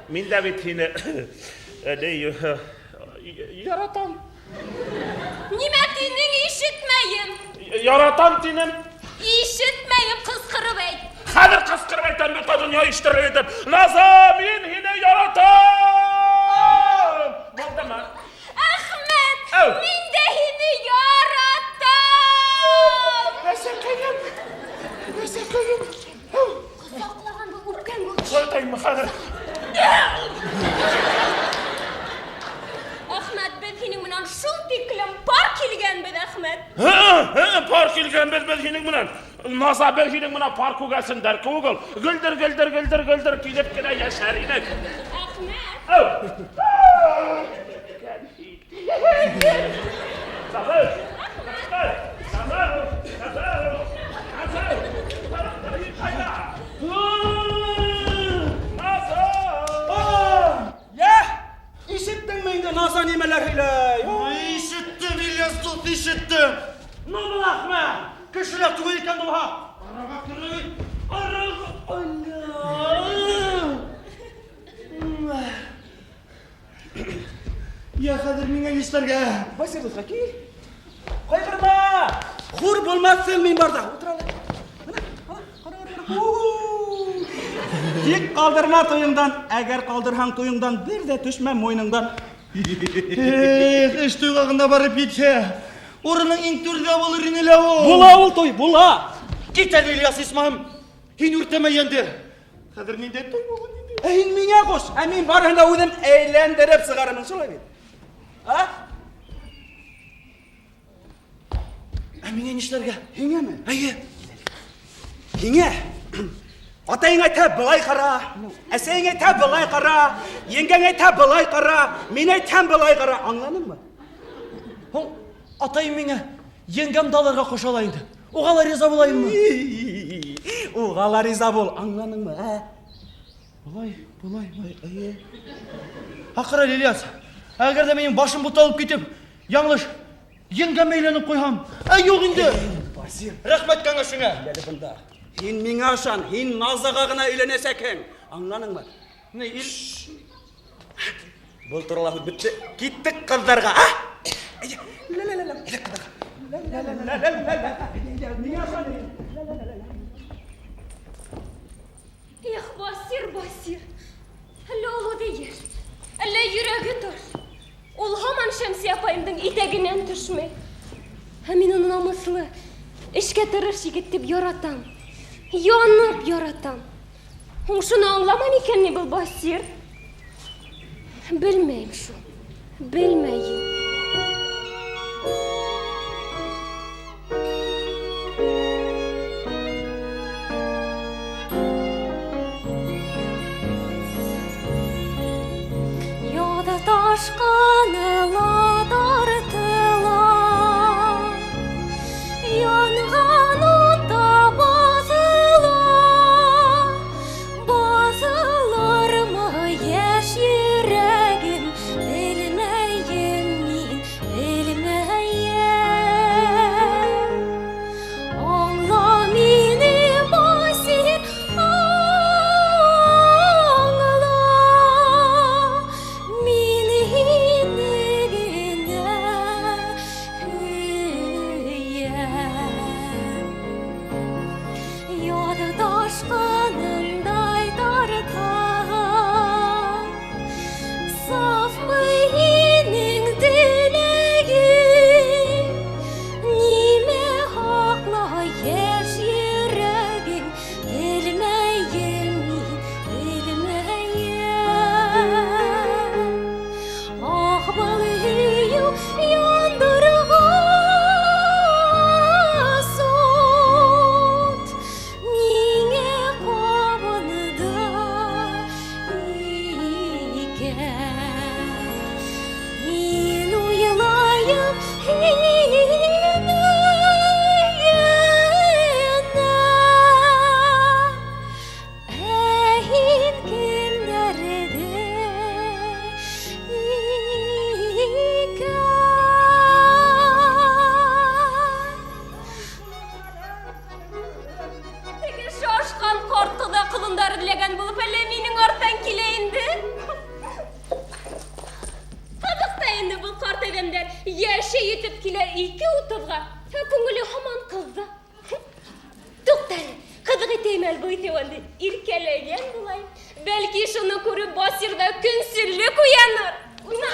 G: мин дә бит һине яратам.
E: Нимә тинең, ишетмәйем.
G: Яратам тинем.
E: Ишетмәйем, ҡысҡырып әйт.
G: Хәҙер ҡысҡырып әйтәм, бөтә донъя ишетерлек итеп. Наза, мин һине яратам. Булдымы?
E: Әхмәт,
G: Әү.
E: мин дә һине яратам.
G: Әсәкәйем, әсәкәйем. Әү.
E: Ҡосаҡлаған был, үпкән был.
G: Ҡайтайыммы хәҙер?
E: Әхмәт, беҙ һинең менән шул тиклем пар килгәнбеҙ, Әхмәт.
G: Пар килгәнбеҙ беҙ һинең менән. Наза, беҙ һинең менән пар күгәрсендәр кеүек ул. Гөлдер, гөлдер, гөлдер, гөлдер килеп кенә йәшәр инек.
E: Әхмәт.
G: Әү. Наза, Наза, Наза, Наза. Наза!
A: Йә, ишеттеңме инде Наза нимәләр һөйләй?
C: Ишеттем, Ильяс дуҫ, ишеттем. Ну, был Әхмәт, кешеләр түгел икән булһа. Араға кереп, араға, Алла. Я хәҙер миңә нишләргә?
A: Василий дуҫҡа, кил. Ҡайғырма. Хур булмаҫһың мин барҙа. Ултыр әле. Бына, ҡара, ҡара, ҡара. Тик ҡалдырма туйыңдан, әгәр ҡалдырһаң туйыңдан, бер ҙә төшмә муйыныңдан.
C: Эх, эш туйға ғына барып етһә, урының иң түрҙә булыр ине лә ул.
A: Була ул туй, була.
C: Кит әле, Ильяс Исмаһым. Һин үртәмә йәнде. Хәҙер ниндәй туй булыр инде?
A: Ә һин миңә ҡуш, ә мин барыһын да үҙем әйләндереп сығарырмын, шулай бит? А?
C: Ә миңә нишләргә?
A: Һиңәме?
C: Әйе.
A: Һиңә. Атайың әйтә былай ҡара, әсәйең әйтә былай ҡара, еңгәң әйтә былай ҡара, мин әйтәм былай ҡара. Аңланыңмы?
C: Һуң атайым миңә еңгәмде алырға ҡуша ла инде. Уға ла риза булайыммы?
A: Уға ла риза бул, аңланыңмы, ә?
C: Былай, былай, былай, әйе. Аҡыр әле, Ильяс, әгәр ҙә минең башым буталып китеп, яңылыш еңгәмә әйләнеп ҡуйһам, ә юҡ инде.
A: Басир.
C: Рәхмәт кәңәшеңә.
A: Әле бында. Һин миңә ышан, һин Назаға ғына өйләнәсәкһең. Аңланыңмы?
C: Ни, ил...
A: Был турала һүҙ бөттө. Киттек ҡыҙҙарға, а? Әйҙә, ла-ла-ла-ла, әйҙә ҡыҙҙарға. Ла-ла-ла-ла-ла-ла. Әйҙә, миңә ышан. Ла-ла-ла-ла.
E: Эх, Басир, Басир. Әллә ул үҙе йәш, әллә йөрәге таш. Ул һаман Шәмсиә апайымдың итәгенән төшмәй. Ә мин уны намыҫлы, эшкә тырыш егет тип яратам. Янып яратам. Һуң шуны аңламай микән ни был Басир? Белмәйем шул, белмәйем. Яҙ ташҡыны ла тартыла, янған утта баҫыла, баҫылырмы йәш йөрәгем, белмәйем мин, белмәйем. Аңла мине, Басир, аңла, мин һине генә һөйәм. Яҙ ташҡынындай тарта, сафмы һинең теләгең, нимә һаҡлай йәш йөрәгең, белмәйем мин, белмәйем. Ах, был һөйөү яндырғас ут, ниңә ҡабынды икән? Мин уйлайым һине генә, ә һин кемдәрҙе икән? Теге шашҡан ҡарт ҡоҙа ҡолондары эҙләгән булып, әллә минең арттан килә инде? Ҡыҙыҡ та инде был ҡарт әҙәмдәр. Йәше етеп килә 2.30-ға, ә күңеле һаман ҡыҙҙа. Туҡта әле, ҡыҙыҡ итәйем әле был итеүәнде. Иркәләгән булайым. Бәлки шуны күреп Басир ҙа көнсөллөк уяныр. Уйна.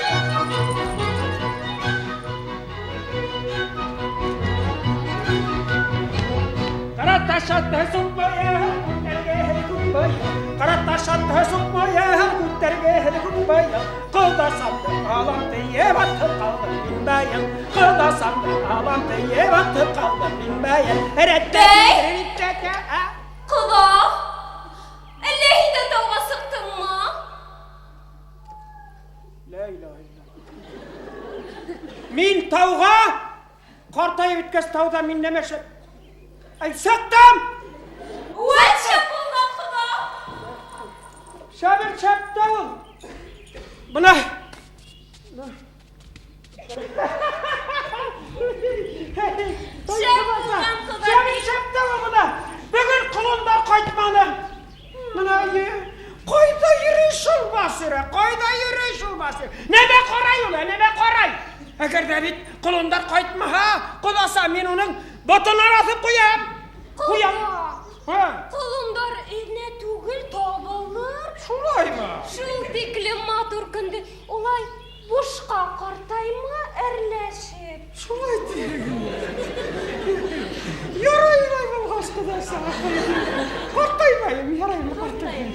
F: Ҡара таш атты суҡмая, күктәргә күкбая. Ҡара таш атты суҡмая, күктәргә күкбая. Ҡылда самды алам тейеп атып ҡалдым мин баян. Ҡылда самды алам тейеп атып ҡалдым мин баян. Рәттә
E: Бәй!
F: рәттә ә.
E: Ҡоҙа, әллә һин дә тауға сыҡтыңмы?
F: Ла илаһа иллаллаһ. Мин тауға ҡартайып бөткәс тауҙа мин нәмә эшләп? Ай, сыҡтым!
E: Үәт шәп булған, ҡоҙа!
F: Шәбер шәп тә ул. Бына.
E: Шәп булған, ҡоҙа.
F: Шәбер шәп тә ул бына. Бөгөн ҡолондар ҡайтманы. Бына ҡайҙа йөрөй шул Басира? Ҡайҙа йөрөй шул Басир? Нәмә ҡарай ул, нәмә ҡарай? Әгәр ҙә бит ҡолондар ҡайтмаһа, ҡоҙаса мин уның ботонан аҫып ҡуям. Ҡуям. Һа.
E: Ҡолондар инә түгел, табылыр.
F: Шулаймы?
E: Шул тиклем матур көндө улай бушҡа ҡартайма әрләшеп.
F: Шулай тиһең. Ярай, улай булғас, ҡоҙаса. Ҡартаймайым, яраймы, ҡартаймайым.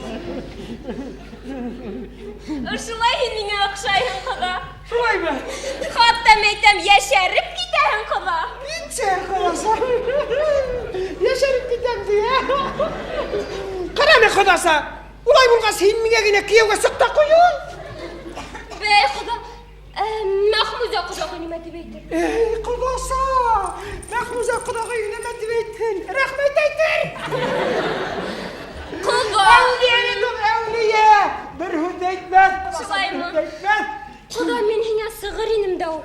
E: Шулай һин миңә оҡшайһың, ҡоҙа.
F: Шулаймы?
E: Хатта мәйтәм, йәшәреп китәһең, ҡоҙа.
F: Китсә, ҡоҙаса. Йәшәреп китәм ти, ә? Ҡара әле, ҡоҙаса. Улай булғас, һин миңә генә кейәүгә сыҡ та ҡуй ул.
E: Бәй, ҡоҙа, Мәхмүзә ҡоҙағый нимә тип әйтер?
F: Эй, ҡоҙаса, Мәхмүзә ҡоҙағый нимә тип әйтһен? Рәхмәт әйтер.
E: Ҡоҙа.
F: Әүлиә бит ул, әүлиә. Бер һүҙ ҙә әйтмәҫ.
E: Шулаймы?
F: Бер һүҙ ҙә әйтмәҫ.
E: Ҡоҙа, мин һиңә сығыр инем дә ул.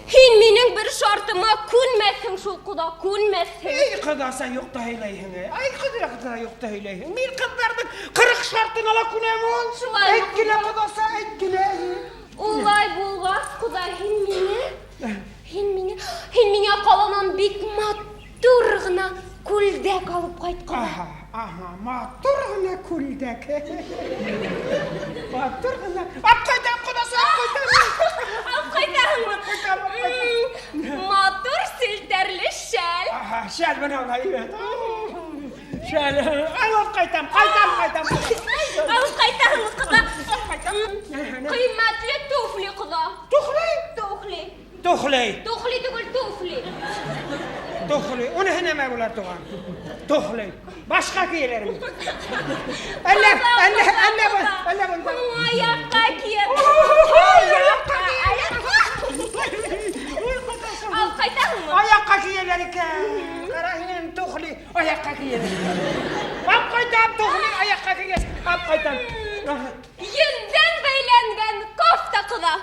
E: Һин минең бер шартыма күнмәҫһең шул, ҡоҙа, күнмәҫһең.
F: Эй, ҡоҙаса, юҡ та һөйләйһең. Ай, ҡоҙа, ҡоҙа, юҡ та һөйләйһең. Мин ҡыҙҙарҙың 40 шартына ла күнәм ул.
E: Шулаймы,
F: Әйт кенә,
E: ҡоҙа?
F: ҡоҙаса, әйт кенә.
E: Улай булғас, ҡоҙа, һин миңә ҡаланан бик матур ғына күлдәк алып ҡайт, ҡоҙа.
F: Аһа, аһа, матур ғына күлдәк. Матур ғына. Алып ҡайтам, ҡоҙаса, алып ҡайтам.
E: Алып ҡайтаһыңмы?
F: Алып ҡайтам, алып ҡайтам.
E: Матур селтәрле шәл.
F: Аһа, шәл бына улай, әйбәт. Шәл. Алып ҡайтам, ҡайтам, ҡайтам.
E: Алып ҡайтаһың, ҡоҙа. Ҡиммәтле туфли, ҡоҙа.
F: Тухли?
E: Тухли.
F: Тухли.
E: Тухли түгел, туфли.
F: Тухли. Уныһы нәмә була, туған? Тухли. Башҡа кейәләрме? Әллә, әллә, әллә, әллә бында.
E: Аяҡҡа кейәм.
F: Аяҡҡа
E: Алып ҡайтаһыңмы?
F: Аяҡҡа кейәләр икән. Ҡара һинең тухли аяҡҡа кейәләр. Алып ҡайтам, тухли аяҡҡа кейгәс, алып ҡайтам.
E: Йөндән бәйләнгән кофта, ҡоҙа.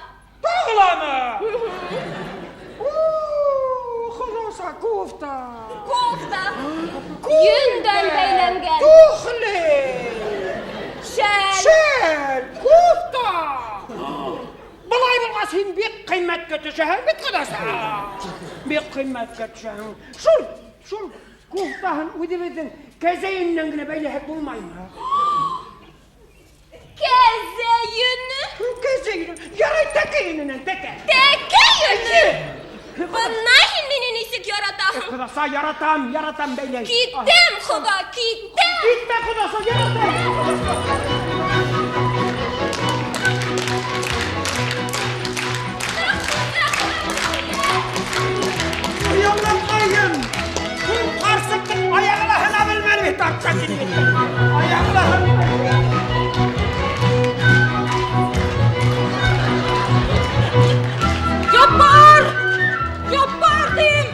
F: Тағыламы? Ҡоҙаса, кофта.
E: Кофта. Йөндән бәйләнгән.
F: Тухли.
E: Шәл.
F: Шәл, кофта. Былай булғас, һин бик ҡиммәткә төшәһең бит, ҡоҙаса. Бик ҡиммәткә төшәһең. Шул, шул кофтаһын үҙебеҙҙең кәзә йөнөнән генә бәйләһәк булмаймы?
E: Кәзә йөнө?
F: Кәзә йөнө. Ярай, тәкә йөнөнән, тәкә.
E: Тәкә йөнө? Бына һин мине нисек яратаһың?
F: Ҡоҙаса, яратам, яратам бәйләй.
E: Китәм, ҡоҙа, китәм.
F: Китмә, ҡоҙаса, яратам. Оялмайым. Шул ҡарсыҡтың аяғына һына белмәне бит, артҡа килеп. Аяғына һына.
H: Яппар! Яппар тим!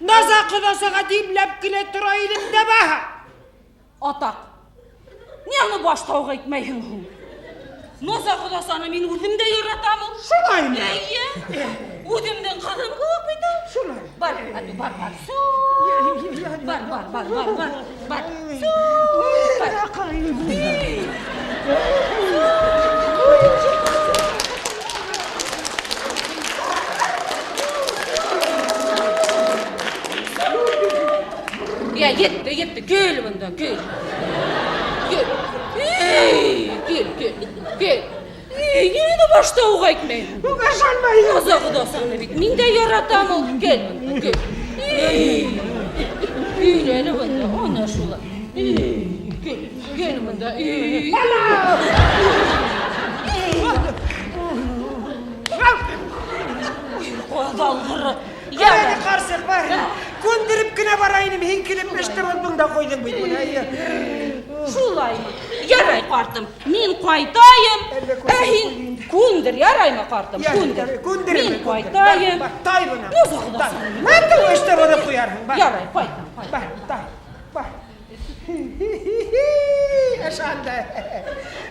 F: Наза ҡоҙасаға димләп кенә тора инем дә баһа.
H: Атаҡ. Ни аны башта уҡ әйтмәйһең һуң? Наза ҡоҙасаны мин үҙем дә яратам ул.
F: Шулаймы?
H: Эйе. Үҙемдең ҡыҙым кеүек бит ул.
F: Шулай.
H: Бар, әтү, бар, бар. Су. Бар, бар, бар, бар, бар, бар. Су. Бар. Я, етте, етте, кил бында, кил. Кил. Эй, кил, кил, кил. Эй, ниңә башта уҡ әйтмәйһең?
F: Уға ышанмайым.
H: Наза ҡоҙасаны бит мин дә яратам ул. Кил бында, кил. Эй, кил әле бында, ана шулай. Эй, кил, кил бында. Эй. Ҡаҙалғыры.
F: Әле ҡарсыҡ бар. Күндереп кенә бара инем, һин килеп эште боҙҙоң да ҡуйҙың бит бына.
H: Шулаймы? Ярай, ҡартым, мин ҡайтайым.
F: Әллә
H: Ә һин күндер, яраймы, ҡартым, күндер.
F: Күндерем.
H: Мин ҡайтайым.
F: Бар, тай бына.
H: Наза ҡоҙасаны.
F: Мәтеү эште боҙоп ҡуярһың. Бар.
H: Ярай, ҡайтам, ҡайтам.
F: Бар, тай, бар. Ышанды.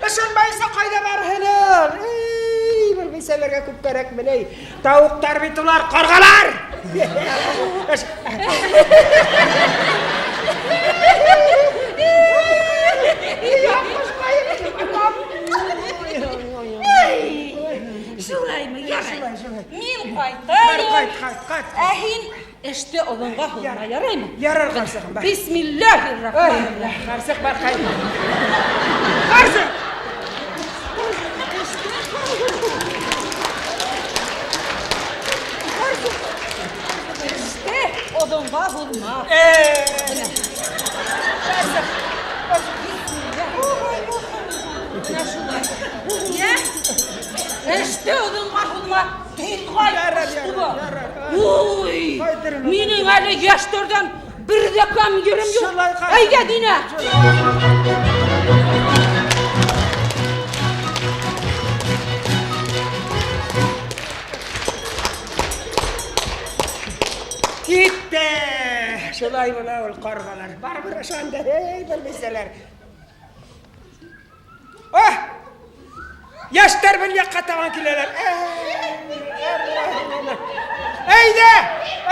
F: Ышанмайса ҡайҙа барһын ул? Эй, бер бисәләргә күп кәрәкме ни? Тауыҡтар бит улар, ҡарғалар.
H: Шулаймы, ярай.
F: Шулай, шулай.
H: Мин
F: Бар,
H: ҡайтайым.
F: ҡайт, ҡайт, ҡайт.
H: Ә һин эште оҙонға һуҙма, яраймы?
F: Ярар, ҡарсығым, бар.
H: Бисмиллаһир-рахманир-рахим.
F: Ҡарсыҡ, бар, ҡайт. Ҡарсыҡ!
H: Эште оҙонға һуҙма.
F: Ҡарсыҡ.
H: Менә шулай. Йә? Эште оҙонға һуҙма. Тиҙ ҡайт.
F: Ярар,
H: эште
F: ярар,
H: бар.
F: ярар.
H: Уй!
F: Ҡайтырым.
H: Минең әле йәштәрҙән бер ҙә кәм ерем юҡ.
F: Шулай, ҡарсыҡ.
H: Әйҙә, Динә.
F: Китте. Шулай була ул ҡарғалар. Барыбер ышанды. Эй, бер бисәләр. Ah! Йәштәр бер яҡҡа табан киләләр. Әйҙә!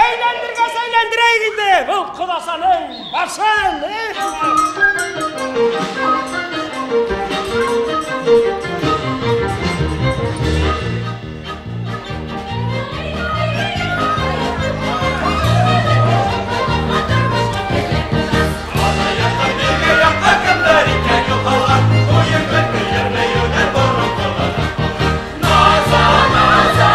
F: Әйләндергәс әйләндерәйек инде. Был ҡоҙасаның башын.
A: Naza, naza,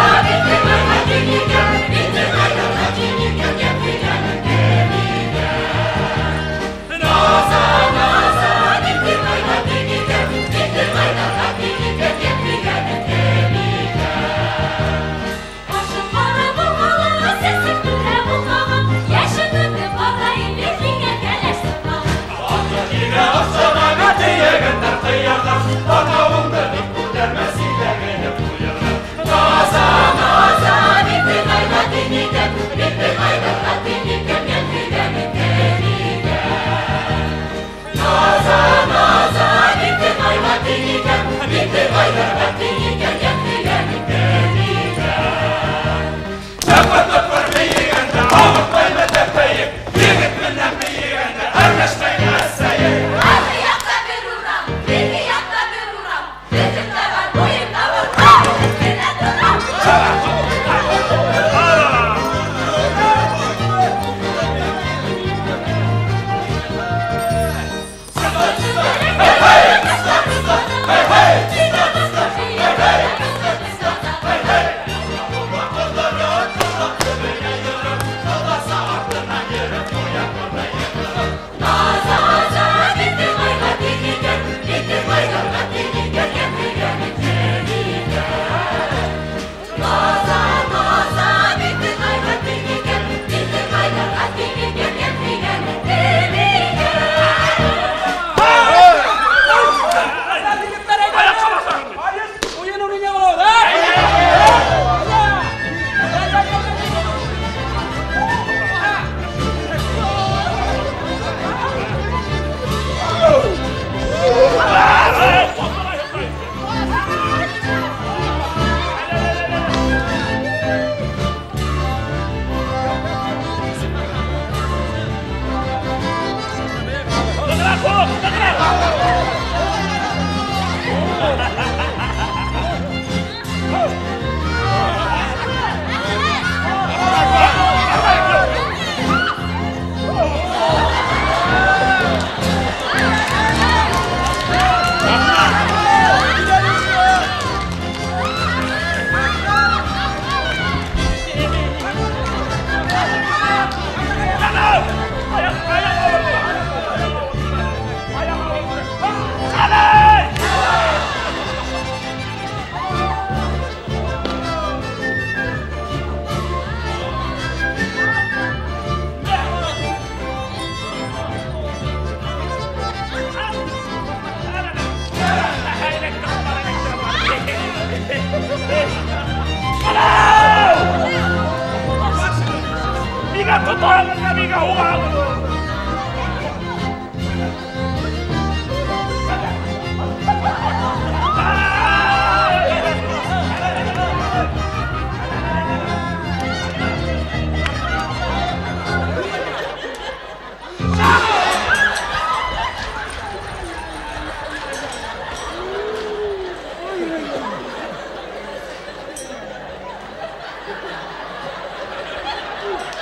G: Тотағыҙ Нәбигә һуғабыҙ!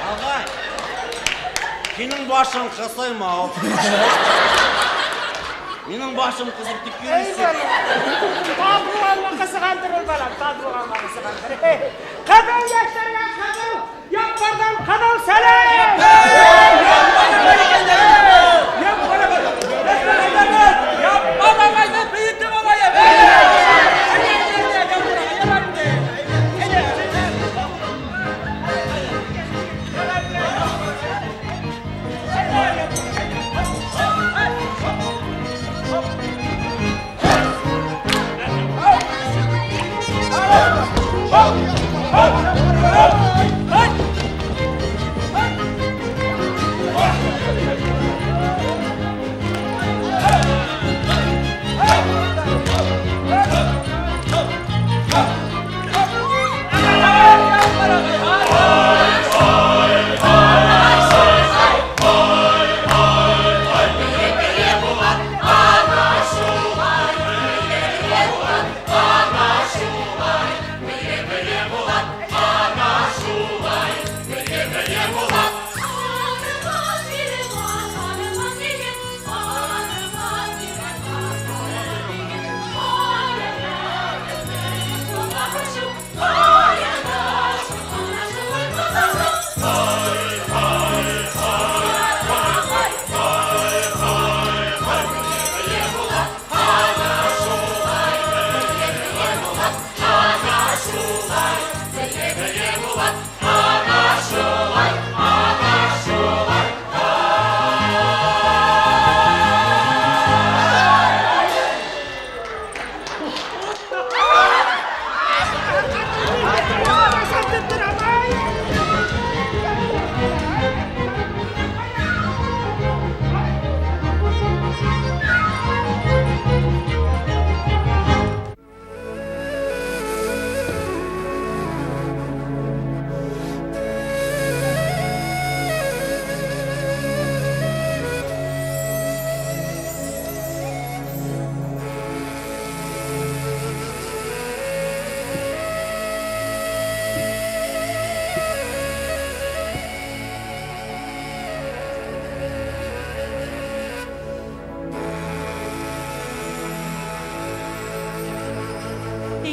C: Ағай, һинең башың ҡыҫыймы? Минең башым ҡыҫып тик йөрөйһөң.
F: Таз булғанға ҡыҫығандыр ул, балам, таз булғанға ҡыҫығандыр. Ҡыҙыу йәштәргә ҡыҙыу, Яппарҙан ҡыҙыу сәләм!
D: Яппар ағайҙы бейетеп алайыҡ!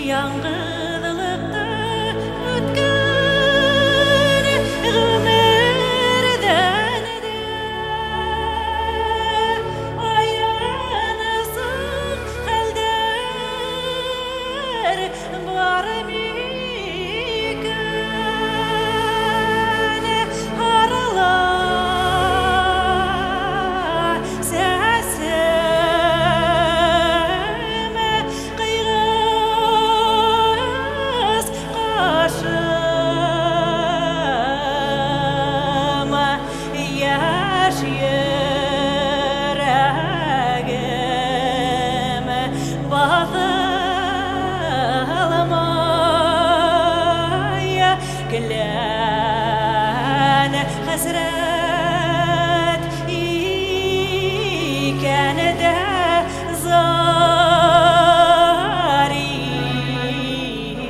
B: Яңғыҙлыҡта үткән ғүмерҙән дә аянысыҡ хәлдәр бар микән? Арала сәсем ҡыйғас ҡашым, йәш йөрәгем баҫылмай, келән хәсрәт икән дә зар икән.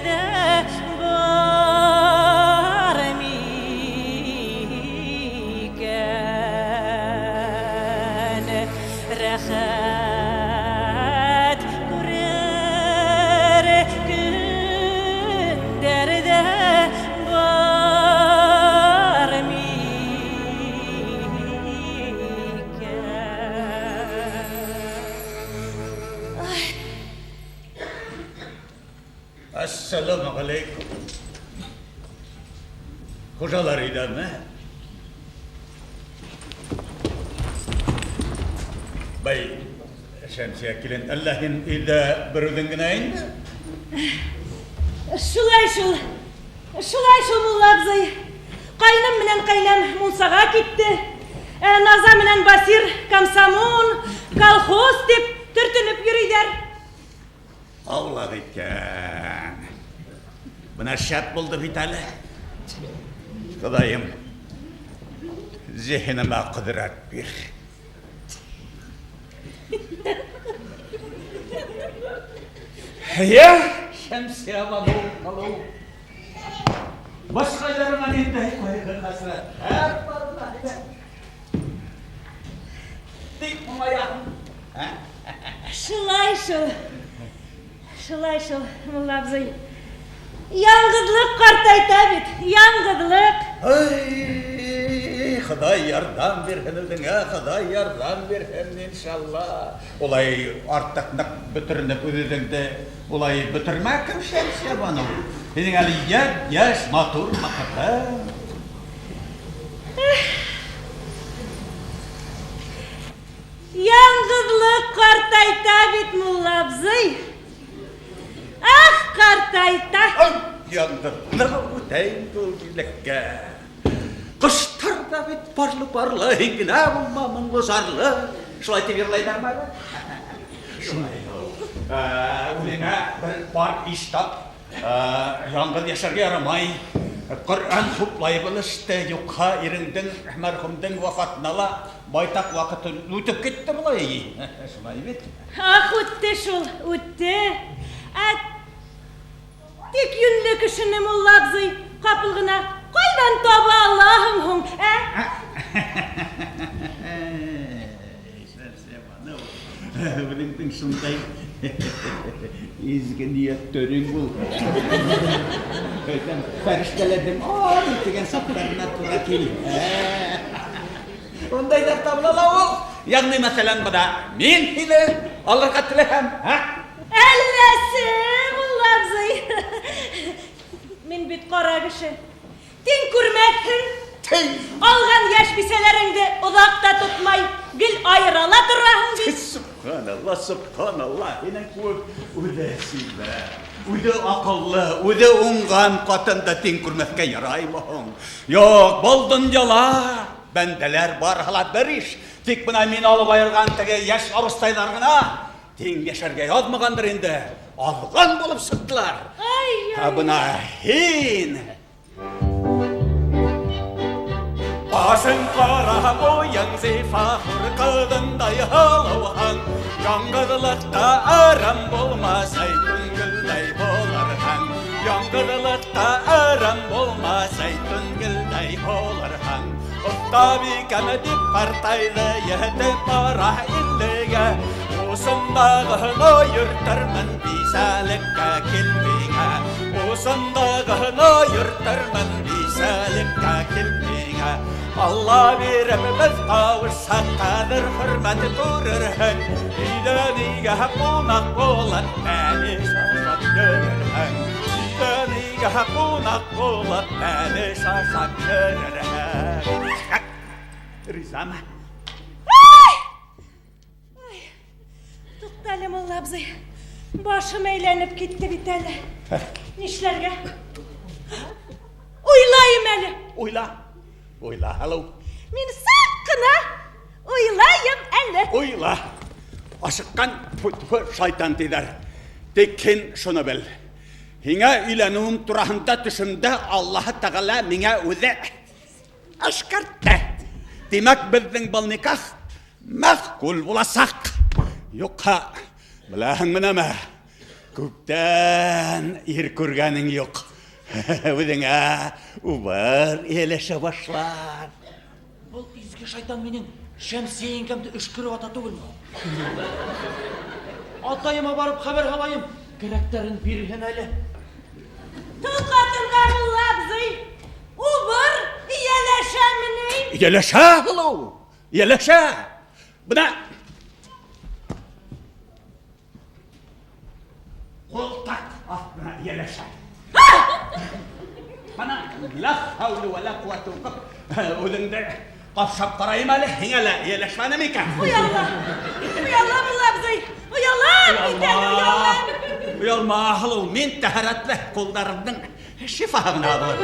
B: дә бар микән? Рәхәт күрер көндәр дә бар микән?
I: Әссәләмегаләйкүм. Хужалар өйҙәме? Бай, Шәмсиә килен, әллә һин өйҙә бер үҙең генә инде?
B: Шулай шул. Шулай шул, мулла абзый. Ҡайным менән ҡәйнәм мунсаға китте. Ә Наза менән Басир комсомол, колхоз тип төртөнөп йөрөйҙәр.
I: Аулаҡ икән. Бына шәп булды бит әле. Хоҙайым, зиһенемә ҡөҙрәт бир. Йә, Шәмсиә баныу, һылыу. Башҡайларыңа ниндәй ҡайғы-хәсрәттәр бар бына һинең. Тик моңаяһың.
B: Шулай шул. Шулай шул, мулла абзый. Яңғыҙлыҡ ҡартайта бит, яңғыҙлыҡ.
I: Ай, Хоҙай ярҙам бирһен үҙеңә, Хоҙай ярҙам бирһен, иншалла. Улай артыҡ ныҡ бөтөрөнөп үҙ-үҙеңде улай бөтөрмә, кем Шәмсиә баныу. Һинең әле йәп-йәш, матур ваҡытың.
B: Яңғыҙлыҡ ҡартайта бит, мулла абзый. Ах, ҡартайта.
I: Ай, яңғыҙлыҡ үтә инде ул килеккә. Ҡоштар ҙа бит парлы-парлы, һин генә булма моңло зарлы. Шулай тип йырлайҙармы әле? Шулай ул. Үҙеңә бер пар иш тап. Яңғыҙ йәшәргә ярамай. Ҡөрьән хуплай был эште, юҡһа иреңдең, мәрхүмдең вафатына ла байтаҡ ваҡыт үтеп китте былай. Шулай бит.
B: Ах, үтте шул, үтте. Ә тик йүнле кешене, мулла абзый, ҡапыл ғына ҡайҙан таба алаһың һуң, ә?
I: Үҙеңдең шундай изге ниәттәрең бул. Әйтәм, фәрештәләрҙең ай тигән сафтарына тура кил. Ундайҙар табыла ла ул. Йәғни, мәҫәлән, бына мин һине алырға теләһәм, һә?
B: Әлләсе, мулла абзый. Мин бит ҡара кеше. Тиң күрмәҫһең.
I: Тей.
B: Алған йәш бисәләреңде оҙаҡ та тотмай, гел айыра ла тораһың бит.
I: Субханалла, субханалла. Һинең кеүек үҙе сибәр, үҙе аҡыллы, үҙе уңған ҡатынды тиң күрмәҫкә яраймы һуң? Юҡ, был донъяла бәндәләр барыһы ла бер иш. Тик бына мин алып айырған теге йәш абыстайҙар ғына тиң йәшәргә яҙмағандыр инде. Аҙған булып сыҡтылар.
B: Ай,
I: Ә
B: ай.
I: бына һин Башың ҡара, буйың зифа, хур ҡыҙындай һылыуһың. Яңғыҙлыҡта арам булмаҫ, зәйтүн гөлдәй булырһың. Яңғыҙлыҡта арам булмаҫ, зәйтүн гөлдәй булырһың. Оҫтабикәм тип ҡартайҙы, етеп бара иллегә. Усындағыны йөртермен, бисәлеккә кил миңә. Усындағыны йөртермен, бисәлеккә кил миңә. Алла биреп беҙ ҡауышһаҡ, ҡәҙер хөрмәт күрерһең. Өйҙән өйгә ҡунаҡ булып, бәлеш ашап йөрөрһөң. Өйҙән өйгә ҡунаҡ булып, бәлеш ашап йөрөрһөң. Ризамы?
B: Ай! Ай! Туҡта әле, мулла абзый. Башым әйләнеп китте бит әле. Нишләргә? Уйлайым әле.
I: Уйла. Уйла, һылыу.
B: Мин саҡ ҡына уйлайым әле.
I: Уйла. Ашыҡҡан шайтан тиҙәр. Тик һин шуны бел. Һиңә өйләнеүем тураһында төшөмдә Аллаһы Тәғәлә миңә үҙе әшкәртте. Тимәк, беҙҙең был никах мәғҡүл буласаҡ. Юҡһа, беләһеңме нәмә? Күптән ир күргәнең юк. Үҙеңә убыр ияләшә башлар.
C: Был изге шайтан минең Шәмсиә еңгәмде өшкөрөп ата түгелме? Атайыма барып хәбәр һалайым, кәрәктәрен бирһен әле.
B: Тол ҡатынға мулла абзый, убыр ияләшәме ни?
I: Ияләшә, һылыу, ияләшә. Бына ҡултыҡ аҫтына ияләшә. Бына ла хәүле вә лә ҡүәтә уҡып, үҙеңде ҡапшап ҡарайым әле, һиңә лә ияләшмәне микән?
B: Ояла, ояла, мулла абзый, оялам бит әле, оялам.
I: Оялма, һылыу, мин тәһәрәтле ҡулдарымдың шифаһы ғына булыр.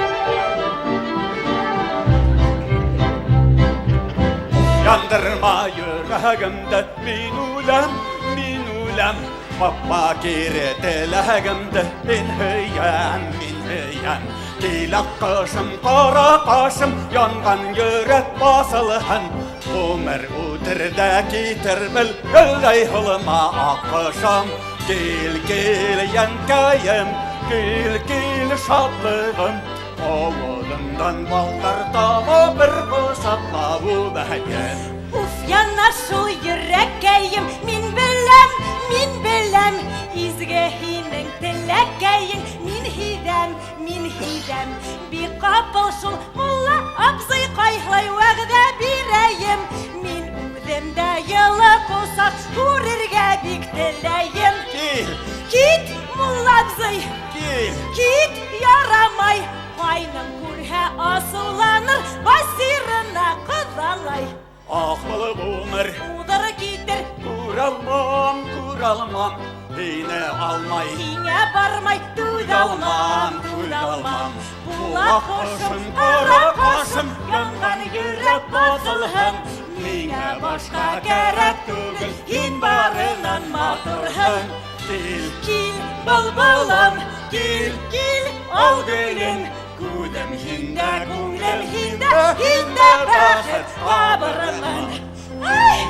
I: Яндырма йөрәгемде, мин үләм, мин үләм. Бапма кире теләгемде, мин һөйәм, мин һөйәм. Кил аҡҡошом, ҡара ҡашым, янған йөрәк баҫылһын. Ғүмер үтер ҙә китер бел, гөлдәй һылыма аҡҡошом. Кил, кил, йәнкәйем, кил, кил, шатлығым. Ауыҙыңдан балдар тама, бер ҡосаҡлап үбәйем.
B: Уф, яна шул йөрәккәйем, мин беләм, мин беләм. Изге һинең теләккәйең, мин һиҙәм, мин һиҙәм. Бик ҡапыл шул мулла абзый ҡайһылай вәғәҙә бирәйем. Мин үҙем дә йылы ҡосаҡ күрергә бик теләйем.
I: Кил.
B: Кит, мулла абзый.
I: Кил.
B: Кит, ярамай. Ҡайның күрһә асыуланыр, басирына ҡыҙалай.
I: Ах, был ғүмер
B: уҙыр китер.
I: Күрә алмам, күрә алмам, һине алмай.
B: Һиңә бармай, түҙә алмам, түҙә алмам. Була ҡошом, ҡара ҡашым, янған йөрәк баҫылһын. Миңә башҡа кәрәк түгел, һин барынан матурһың.
I: Кил,
B: кил, былбылым, кил, кил, ал гөлөм. Күҙем һиндә, күңелем һиндә, һиндә бәхет табырмын. Ай!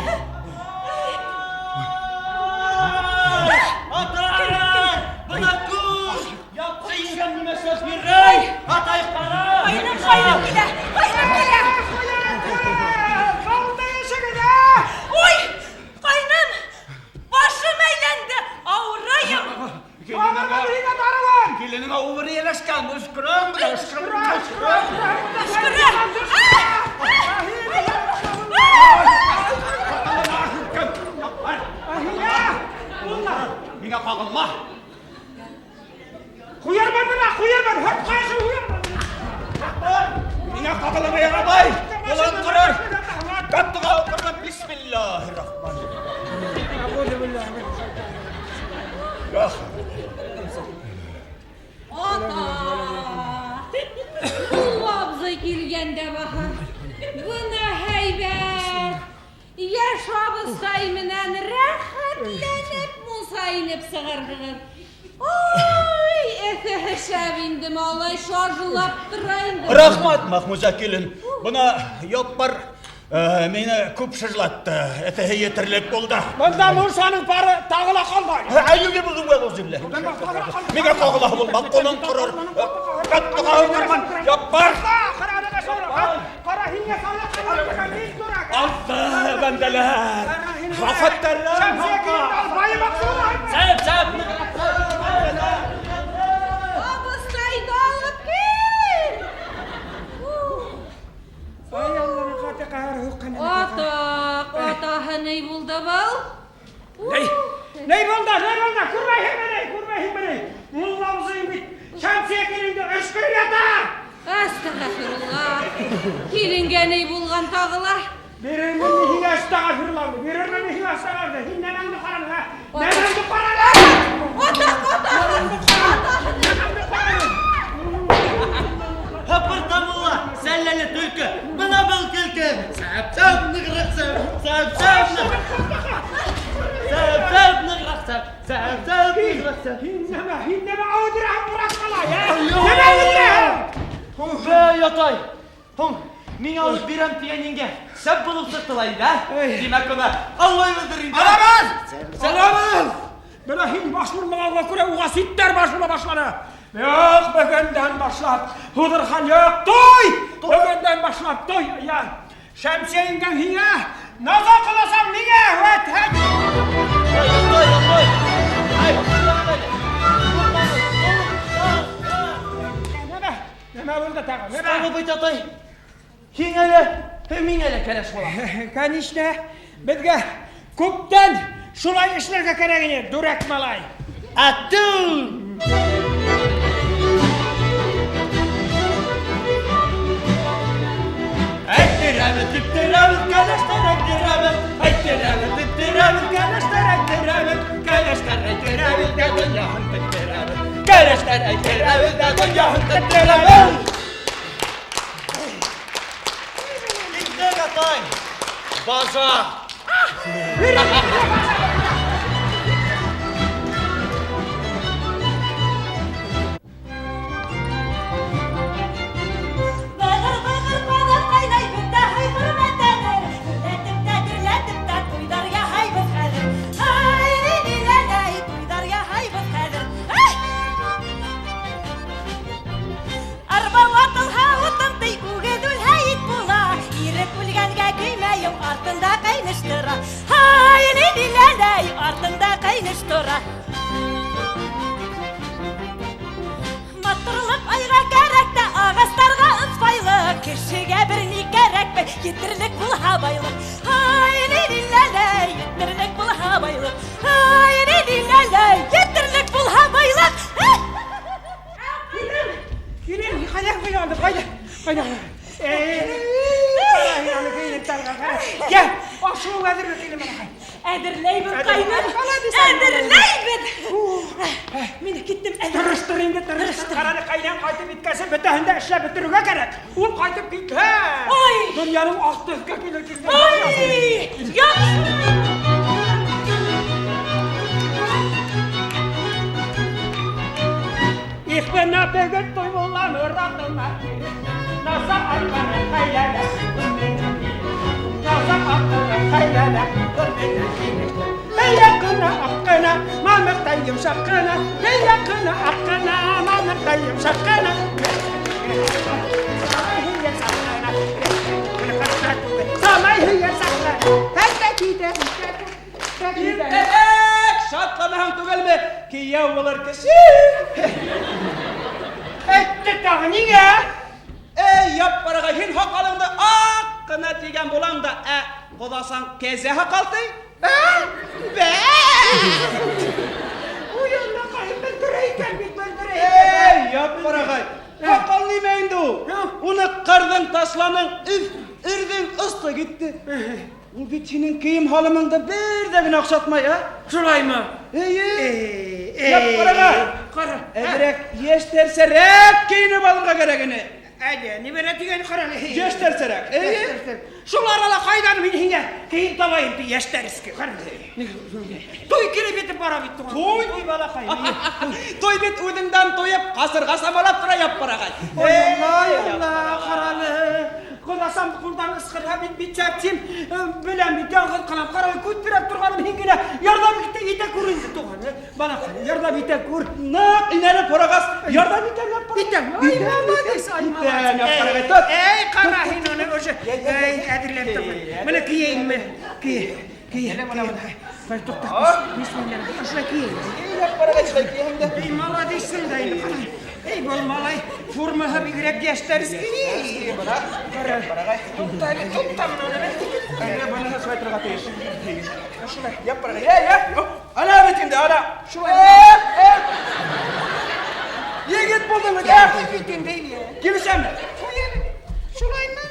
C: Атай! Бына күр! Яҡшы еңгәм нимәсә бирәй! Атай, ҡара!
B: Ҡайным, ҡайным килә! Ҡайным килә!
F: Ҡалды ишегенә!
B: Ой! Ҡайным! Башым әйләнде! Ауырайым!
F: Киленеңә
I: Киленеңә убыр ияләшкән, өшкөрәм бына, өшкөрәм, өшкөрәм.
B: Өшкөрә!
I: Миңә ҡағылма!
F: Ҡуярмын бына, ҡуярмын, һырт ҡайсы ҡуярмын.
I: Миңә ҡағылма, ярабай! Ҡулың ҡорор! Каттыға уҡырға, бисмиллаһир-рахманир-рахим.
H: Ата! Мулла абзый килгәндә баһа. Бына һәйбәт! Йәш абыстай менән рәхәтләнеп мунса инеп сығырһығыҙ. Ой, эҫеһе шәп инде, малай, шажылап тора инде.
I: Рәхмәт, Мәхмүзә килен. Бына Яппар мине күп шыжлатты. Эҫеһе етерлек булды.
F: Бында мунсаның пары тағы ла ҡалмай.
I: Әйүгә булдың бә, Ғүзимлә. Миңә ҡағыла булма, ҡулың ҡорор. Ҡаттыға уҡырман, Яппар.
F: Ҡара, һиңә салып ҡалған мин дурак.
I: Алды, бәндәләр. Афәттәрҙән
F: Шәмсиә килен алып байымаҡсы була.
C: Сәп, сәп.
H: Абыстайҙы алып кил.
F: Ай, Алланың ҡаты ҡәһәр һуҡҡан.
H: Атаҡ, атаһы ни булды был?
F: Ней, ней булды, ней булды? Күрмәйһеңме ни, күрмәйһеңме ни? Мулла абзыйың бит Шәмсиә киленде өшкөрөп ята.
H: Әстәғфирулла. Киленгә ни булған тағы ла?
F: Бирермен мин һиңә әстәғфирулланы, бирермен мин һиңә әстәғфирулланы. Һин нәмәңде ҡараны, һә? Нәмәңде ҡараны?
H: Атаҡ, атаҡ, атаҡ.
F: Нәмәңде ҡараны?
C: Һыпырта мулла, сәлләле төлкө, бына был көлкө. Сәп, сәп, нығыраҡ сәп, сәп, сәп, нығыраҡ. Сәп, сәп, нығыраҡ сәп, сәп, сәп, нығыраҡ сәп.
F: Һин нәмә, һин нәмә ауыҙыраһың, урап ҡала, йә?
C: Йо!
F: Нәмә ауыҙыраһың?
C: Бә, ятай. Һуң, миңә алып бирәм тигән еңгә шәп булып сыҡты ла инде, ә? Тимәк, уны алмайбыҙҙыр инде.
F: Алабыҙ!
C: Сәп, сәп.
F: Алабыҙ! Бына һин баш булмағанға күрә уға ситтәр баш була башланы. Юҡ, бөгөндән башлап һуҙыр хәл юҡ. Туй! Бөгөндән башлап туй. Я, Шәмсиә еңгәң һиңә, Наза ҡыласаң миңә, вәт, һәт.
C: Той, той. Ай,
F: Нәмә? Нәмә булды тағы? Нәмә?
C: Стало быть, атай. Һиңә лә, миңә лә кәләш була.
F: Конечно, беҙгә күптән шулай эшләргә кәрәк ине, дүрәк малай.
C: Ату! Әйттерәбеҙ, типтерәбеҙ, кәләштәр әйттерәбеҙ. Әйттерәбеҙ, типтерәбеҙ, кәләштәр әйттерәбеҙ. Кәләштәр әйттерәбеҙ ҙә донъяһын теттерәбеҙ. Кәләштәр әйттерәбеҙ ҙә донъяһын теттерәбеҙ. Киттек, атай. Базар.
B: Бағыр, бағыр, ҡаҙан ҡайнай, бөтә һый хөрмәттәдер. Гөрләтеп тә, дөрләтеп тә туйҙар яһайбыҙ хәҙер. Ай, ли-ли-лә-ләй, туйҙар яһайбыҙ хәҙер. Ай! Арба ватылһа, утын тей, үгеҙ үлһә, ит була. Ирек үлгәнгә көймәйем, артында ҡәйнеш тора. Ай, ли-ли-лә-ләй, артында ҡәйнеш тора. Матурлыҡ айға кәрәк тә, ағастарға ыҫпайлыҡ. Кешегә бер ни кәрәкме, етерлек булһа байлыҡ. Ай, ли-ли-лә-ләй, етерлек булһа байлыҡ. Ай, ли-ли-лә-ләй, етерлек булһа байлыҡ.
F: Килен, ҡайҙа ҡуйҙы, ҡайҙа? Ҡайҙа? Йә, ашыуың әҙерме, килен балаҡай?
B: Әҙерләйбеҙ,
F: Әҙер-
B: ҡайным. Әҙерләйбеҙ. Мин киттем, әҙер.
F: Тырыштыр инде, тырыштыр. Ҡараны ҡайҙан ҡайтып еткәнсе бөтәһен дә эшләп бөтөрөргә кәрәк. Ул ҡайтып китһә,
B: Ой!
F: донъяның аҫты өҫкә килер килгән.
B: Ой! Яҡшы.
F: Их, бына бөгөн туй була, моратыма ирештем. Наза арҡаны хәйләлә, Наза арҡаны хәйләлә, килештем. Эй, аҡҡына, аҡҡына, мамыҡтай йомшаҡ ҡына. Эй, аҡҡына, аҡҡына, мамыҡтай йомшаҡ ҡына. Самай һөйәр саҡлана. Хәтта китә, китә, китә.
A: Иртәрәк шатланаһың түгелме? Кейәү булыр кеше.
F: Әйтте тағы ниңә?
A: Эй, яппараға, һин һаҡалыңды аҡ ҡына тигән булаң да, ә ҡоҙасаң кәзә һаҡал ти?
F: Ә?
A: Бә!
F: Уй, Аллаҡайым, белдерә икән бит, белдерә икән.
A: Эй, яппарағай, һаҡал нимә инде ул? Уны ҡырҙың, ташланың, өрҙөң, осто китте. Ул бит һинең кейем һалымыңды бер ҙә генә оҡшатмай, ә?
F: Шулаймы?
A: Эйе.
F: Эй,
A: Яппараға,
F: Ҡара.
A: әҙерәк йәштәрсәрәк кейенеп алырға кәрәк ине.
F: Әйҙә, нимәлә тигән ҡара әле.
A: Йәштәрсәрәк, эйе.
F: Шул арала ҡайҙан мин һиңә кейем табайым ти, йәштәрске. Ҡара. Туй килеп етеп бара бит, туған.
A: Туй?
F: Туй балаҡай.
A: Туй бит үҙеңдән туйып, ҡасырға самалап тора яппарағай.
F: Ой, Алла, Алла, ҡаралы. Ҡоҙасам ҡулдан ысҡырһа бит бит сәпсим, беләм бит, яңғыҙ ҡалам. Ҡаралы, күтәреп торғаным һин генә ярҙам итә күр инде, туған. Балаҡай, ярҙам итә күр.
A: Ныҡ инәлеп һорағас, ярҙам итәм, яппарағай.
F: Итәм. Ай, молодец, ай,
A: Итәм,
F: молодец.
A: яппарағай, тот.
F: Эй, ҡара һин уны уже. Эй, әҙерләп тор. Бына кейәйемме? Кей, кей. Бер туҡта. Бисмилла. Ошолай кейәйем.
A: Яппарағай, шулай кейәһең дә.
F: Эй, молодецһың да инде, ҡара. Эй, был малай формаһы бигерәк йәштәрский. Ҡара. Туҡта әле, туҡта мына уны.
A: Әйҙә, быныһы шулай торорға тейеш.
F: Ошолай.
A: Яппарағай, эй, эй, ана бит инде, ана.
F: Шулай.
A: Эх, эх. Егет булдың бит, ә?
F: Бит инде,
A: Килешәме?
F: Шулаймы?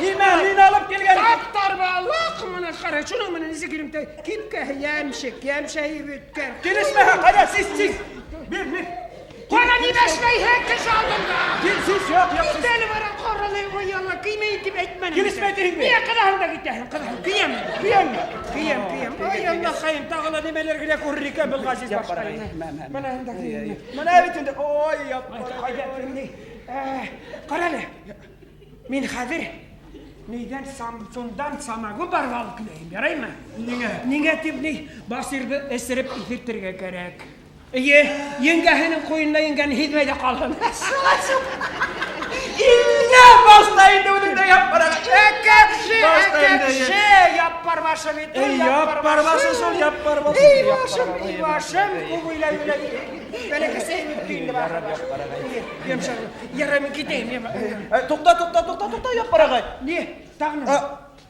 A: Нимә, мин алып килгән.
F: Таптар балыҡ, мына ҡара, шуның менән нисек иремтәй? Кипкә йәмшек, йәмшәйеп бөткән.
A: Килешмәһә, ҡайҙа, сис, сис. Бир, бир.
F: Ҡара, нимә эшләйһең кеше алдында?
A: Кил, сис, юҡ, юҡ,
F: Кит
A: сис.
F: әле бара, ҡаралай, ой, Алла, кеймәй тип әйтмәнем.
A: Килешмәй тиһеңме?
F: Ниңә ҡыҙаһың да китәһең, ҡыҙаһың, кейәм,
A: Кейәңме?
F: кейәм, кейәм. Ай, Аллаҡайым, тағы ла нимәләр генә күрер икән был ғәзиз башҡайым. Бына һында кейәм.
A: Мына бит инде, ой, яппарағай.
F: Ҡайҙа, ни? Ҡара әле. Мин хәҙер Нейҙән Самсундан самогон барып алып киләйем, яраймы? Ниңә? Ниңә тип ни, Басирҙы эсереп иҫертергә кәрәк. Эйе, еңгәһенең ҡуйынына ингәнен һиҙмәй ҙә ҡалһын.
A: Шулай шул. Иллә башта инде үҙеңдә Яппар ағай.
F: Әкәпше,
A: Башта инде,
F: әкәпше, Яппар башы бит ул,
A: Эй, Яппар башы шул, Яппар башы.
F: Эй, башым, эй, башым, күп уйлай уйлай. Бәләкәсәйем үтте инде бахыр. Йомшак. Ярай, мин китәйем, яме.
A: Туҡта, туҡта, туҡта, туҡта, Яппар ағай.
F: Ни? Тағы
A: Ә,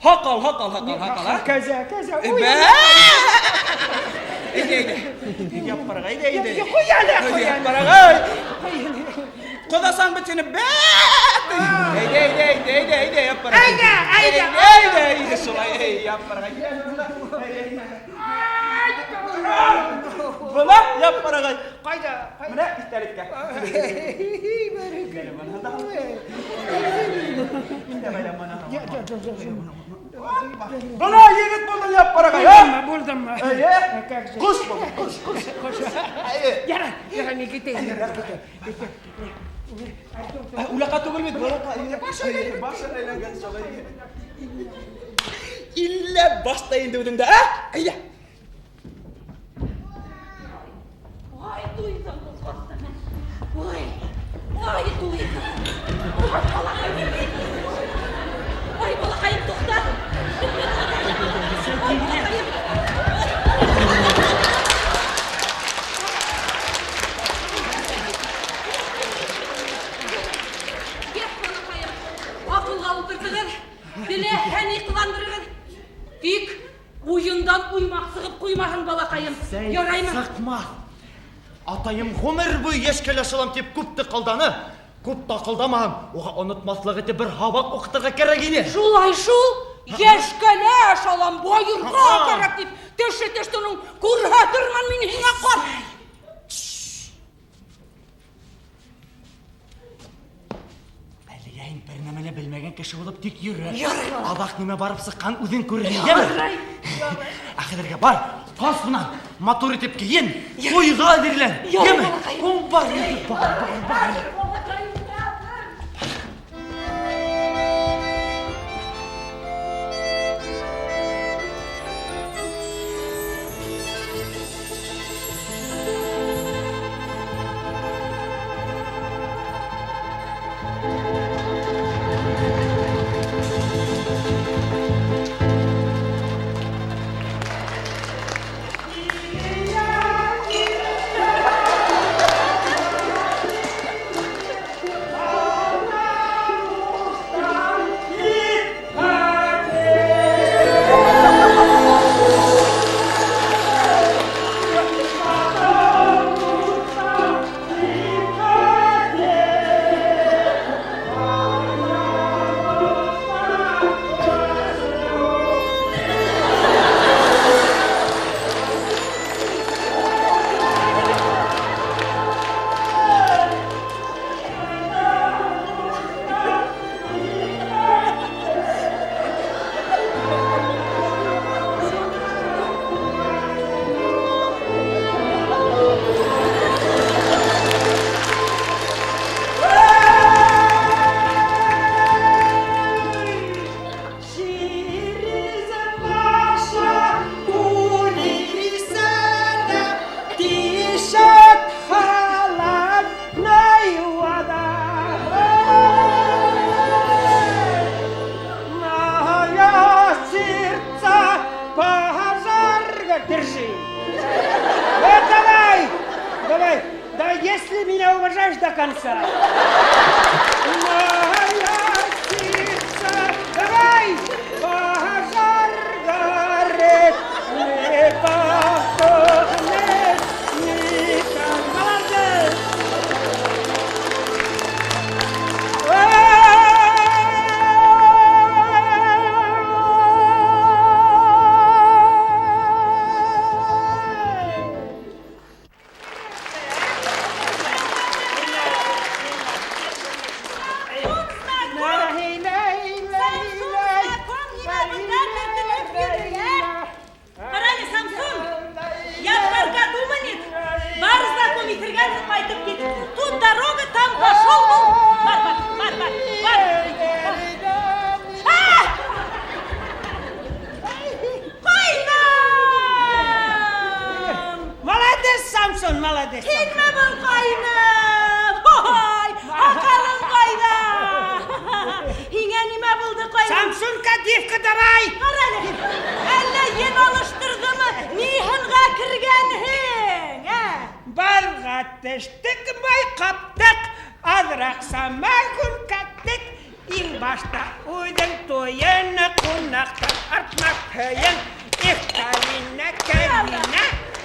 A: Һаҡал, һаҡал, һаҡал, һаҡал, а?
F: Кәзә, кәзә. Уй,
A: Бә! Әйҙә, әйҙә. Яппар ағай, әйҙә, әйҙә.
F: Ҡуй әле, ҡуй әле.
A: Яппар ағай. Ҡоҙасаң бит һине бә! Әйҙә, әйҙә, әйҙә, әйҙә, әйҙә, Яппар ағай.
F: Әйҙә, әйҙә.
A: Әйҙә, әйҙә, шулай, әй, Яппар ағай. Бына, Яппар ағай.
F: Ҡайҙа? Ҡайҙа?
A: Менә иҫтәлеккә. Бына егет булдың, Яппар ағай, а?
F: Булдымы, булдымы?
A: Эйе.
F: Как же.
A: Ҡош булдың, ҡош, ҡош. Эйе.
F: Ярай, ярай, мин китәйем, ярай, китәйем.
A: Улаҡа түгел бит, балаҡа. Башы әйләнгән шулай. Иллә башта инде үҙеңдә, ә? Әйҙә.
H: Ай, туйҙым был ҡарттан. Ой, ай, туйҙым. Ой, балаҡайым. Ой, балаҡайым, туҡта. Ой, балаҡайым. Йә, балаҡайым, аҡылға ултыртығыҙ, теләһә ни ҡыландырығыҙ. Тик уйындан уймаҡ сығып ҡуймаһын, балаҡайым. Яраймы?
C: Сыҡмаҫ. Атайым ғүмер буйы йәш кәләш алам тип күпте ҡалданы. Күп тә ҡалдамаһын, уға онотмаҫлыҡ итеп бер һабаҡ уҡытырға кәрәк ине.
H: Шулай шул, йәш кәләш алам, байырға кәрәк тип, теше тештенең күрһәтермен мин һиңә ҡарт.
C: Әлегә һин бер нәмә лә белмәгән кеше булып тик йөрө.
H: Ярай.
C: Аҙаҡ нимә барып сыҡҡан үҙең күрерһең, йәме?
H: Ярай, ярай.
C: Ә хәҙергә бар, тас бынан, матур итеп кейен, туйға әҙерлән,
H: Ярай,
C: йәме?
H: балаҡайым.
C: Бар, бар, бар, бар.
F: Держи. Вот давай, давай, давай, если меня уважаешь до конца. Моя сердце, давай, пожар горит, не потухнет никогда. Молодец!
B: Ҡарале, Самсон, Яппарға думанит, бар знаком иҫергән ҡайтып кит. Тут дорога, там пошел был. Бар, бар, бар, бар, бар. А!
F: Молодец.
B: Һинме был ҡайным? Ой, һаҡалың ҡайҙа? Һиңә нимә булды ҡайным?
F: Самсунка, девка, давай!
B: Ҡара әле, әллә ен алыштырҙымы? Ни һынға кергәнһең, ә?
F: Балға төштөк, май ҡаптыҡ, аҙыраҡ самогон кәттек. Иң башта үҙең туйыны ҡунаҡтан артмаҫ һыйың. Их, калина, калина,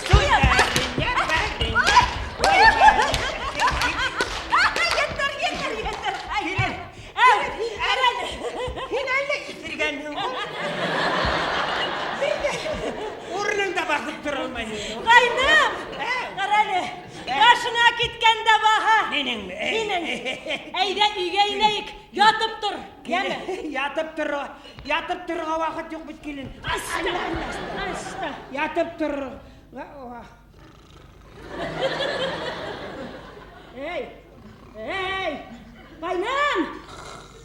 F: сударыня, барыня. Ой,
B: Етер, етер, етер. Килен. Әү, ҡара әле.
F: Һин әллә иҫергәнһең? Урыныңда баҫып тора алмайһың.
B: Ҡайным, ҡара әле. Башыңа киткән дә баһа.
F: Минеңме?
B: Һинең. Әйҙә өйгә инәйек, ятып тор. Йәме?
F: Ятып торорға, ятып торорға ваҡыт юҡ бит килен.
B: Аста, аста.
F: Ятып торорға.
B: Эй, эй, ҡайным!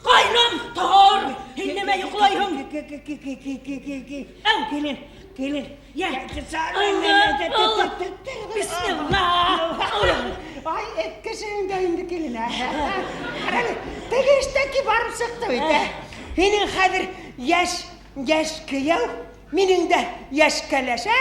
B: Ҡайным, тор! Һин нимә йоҡлайһың? Әү.
F: Килен, килен.
B: Йә. Алла, Алла. Бисмилла.
F: Ай, эт кешеһең дә инде килен. Ҡара әле, теге эштән барып сыҡты бит, ә? Һинең хәҙер йәш, йәш кейәү, минең дә йәш кәләш, ә?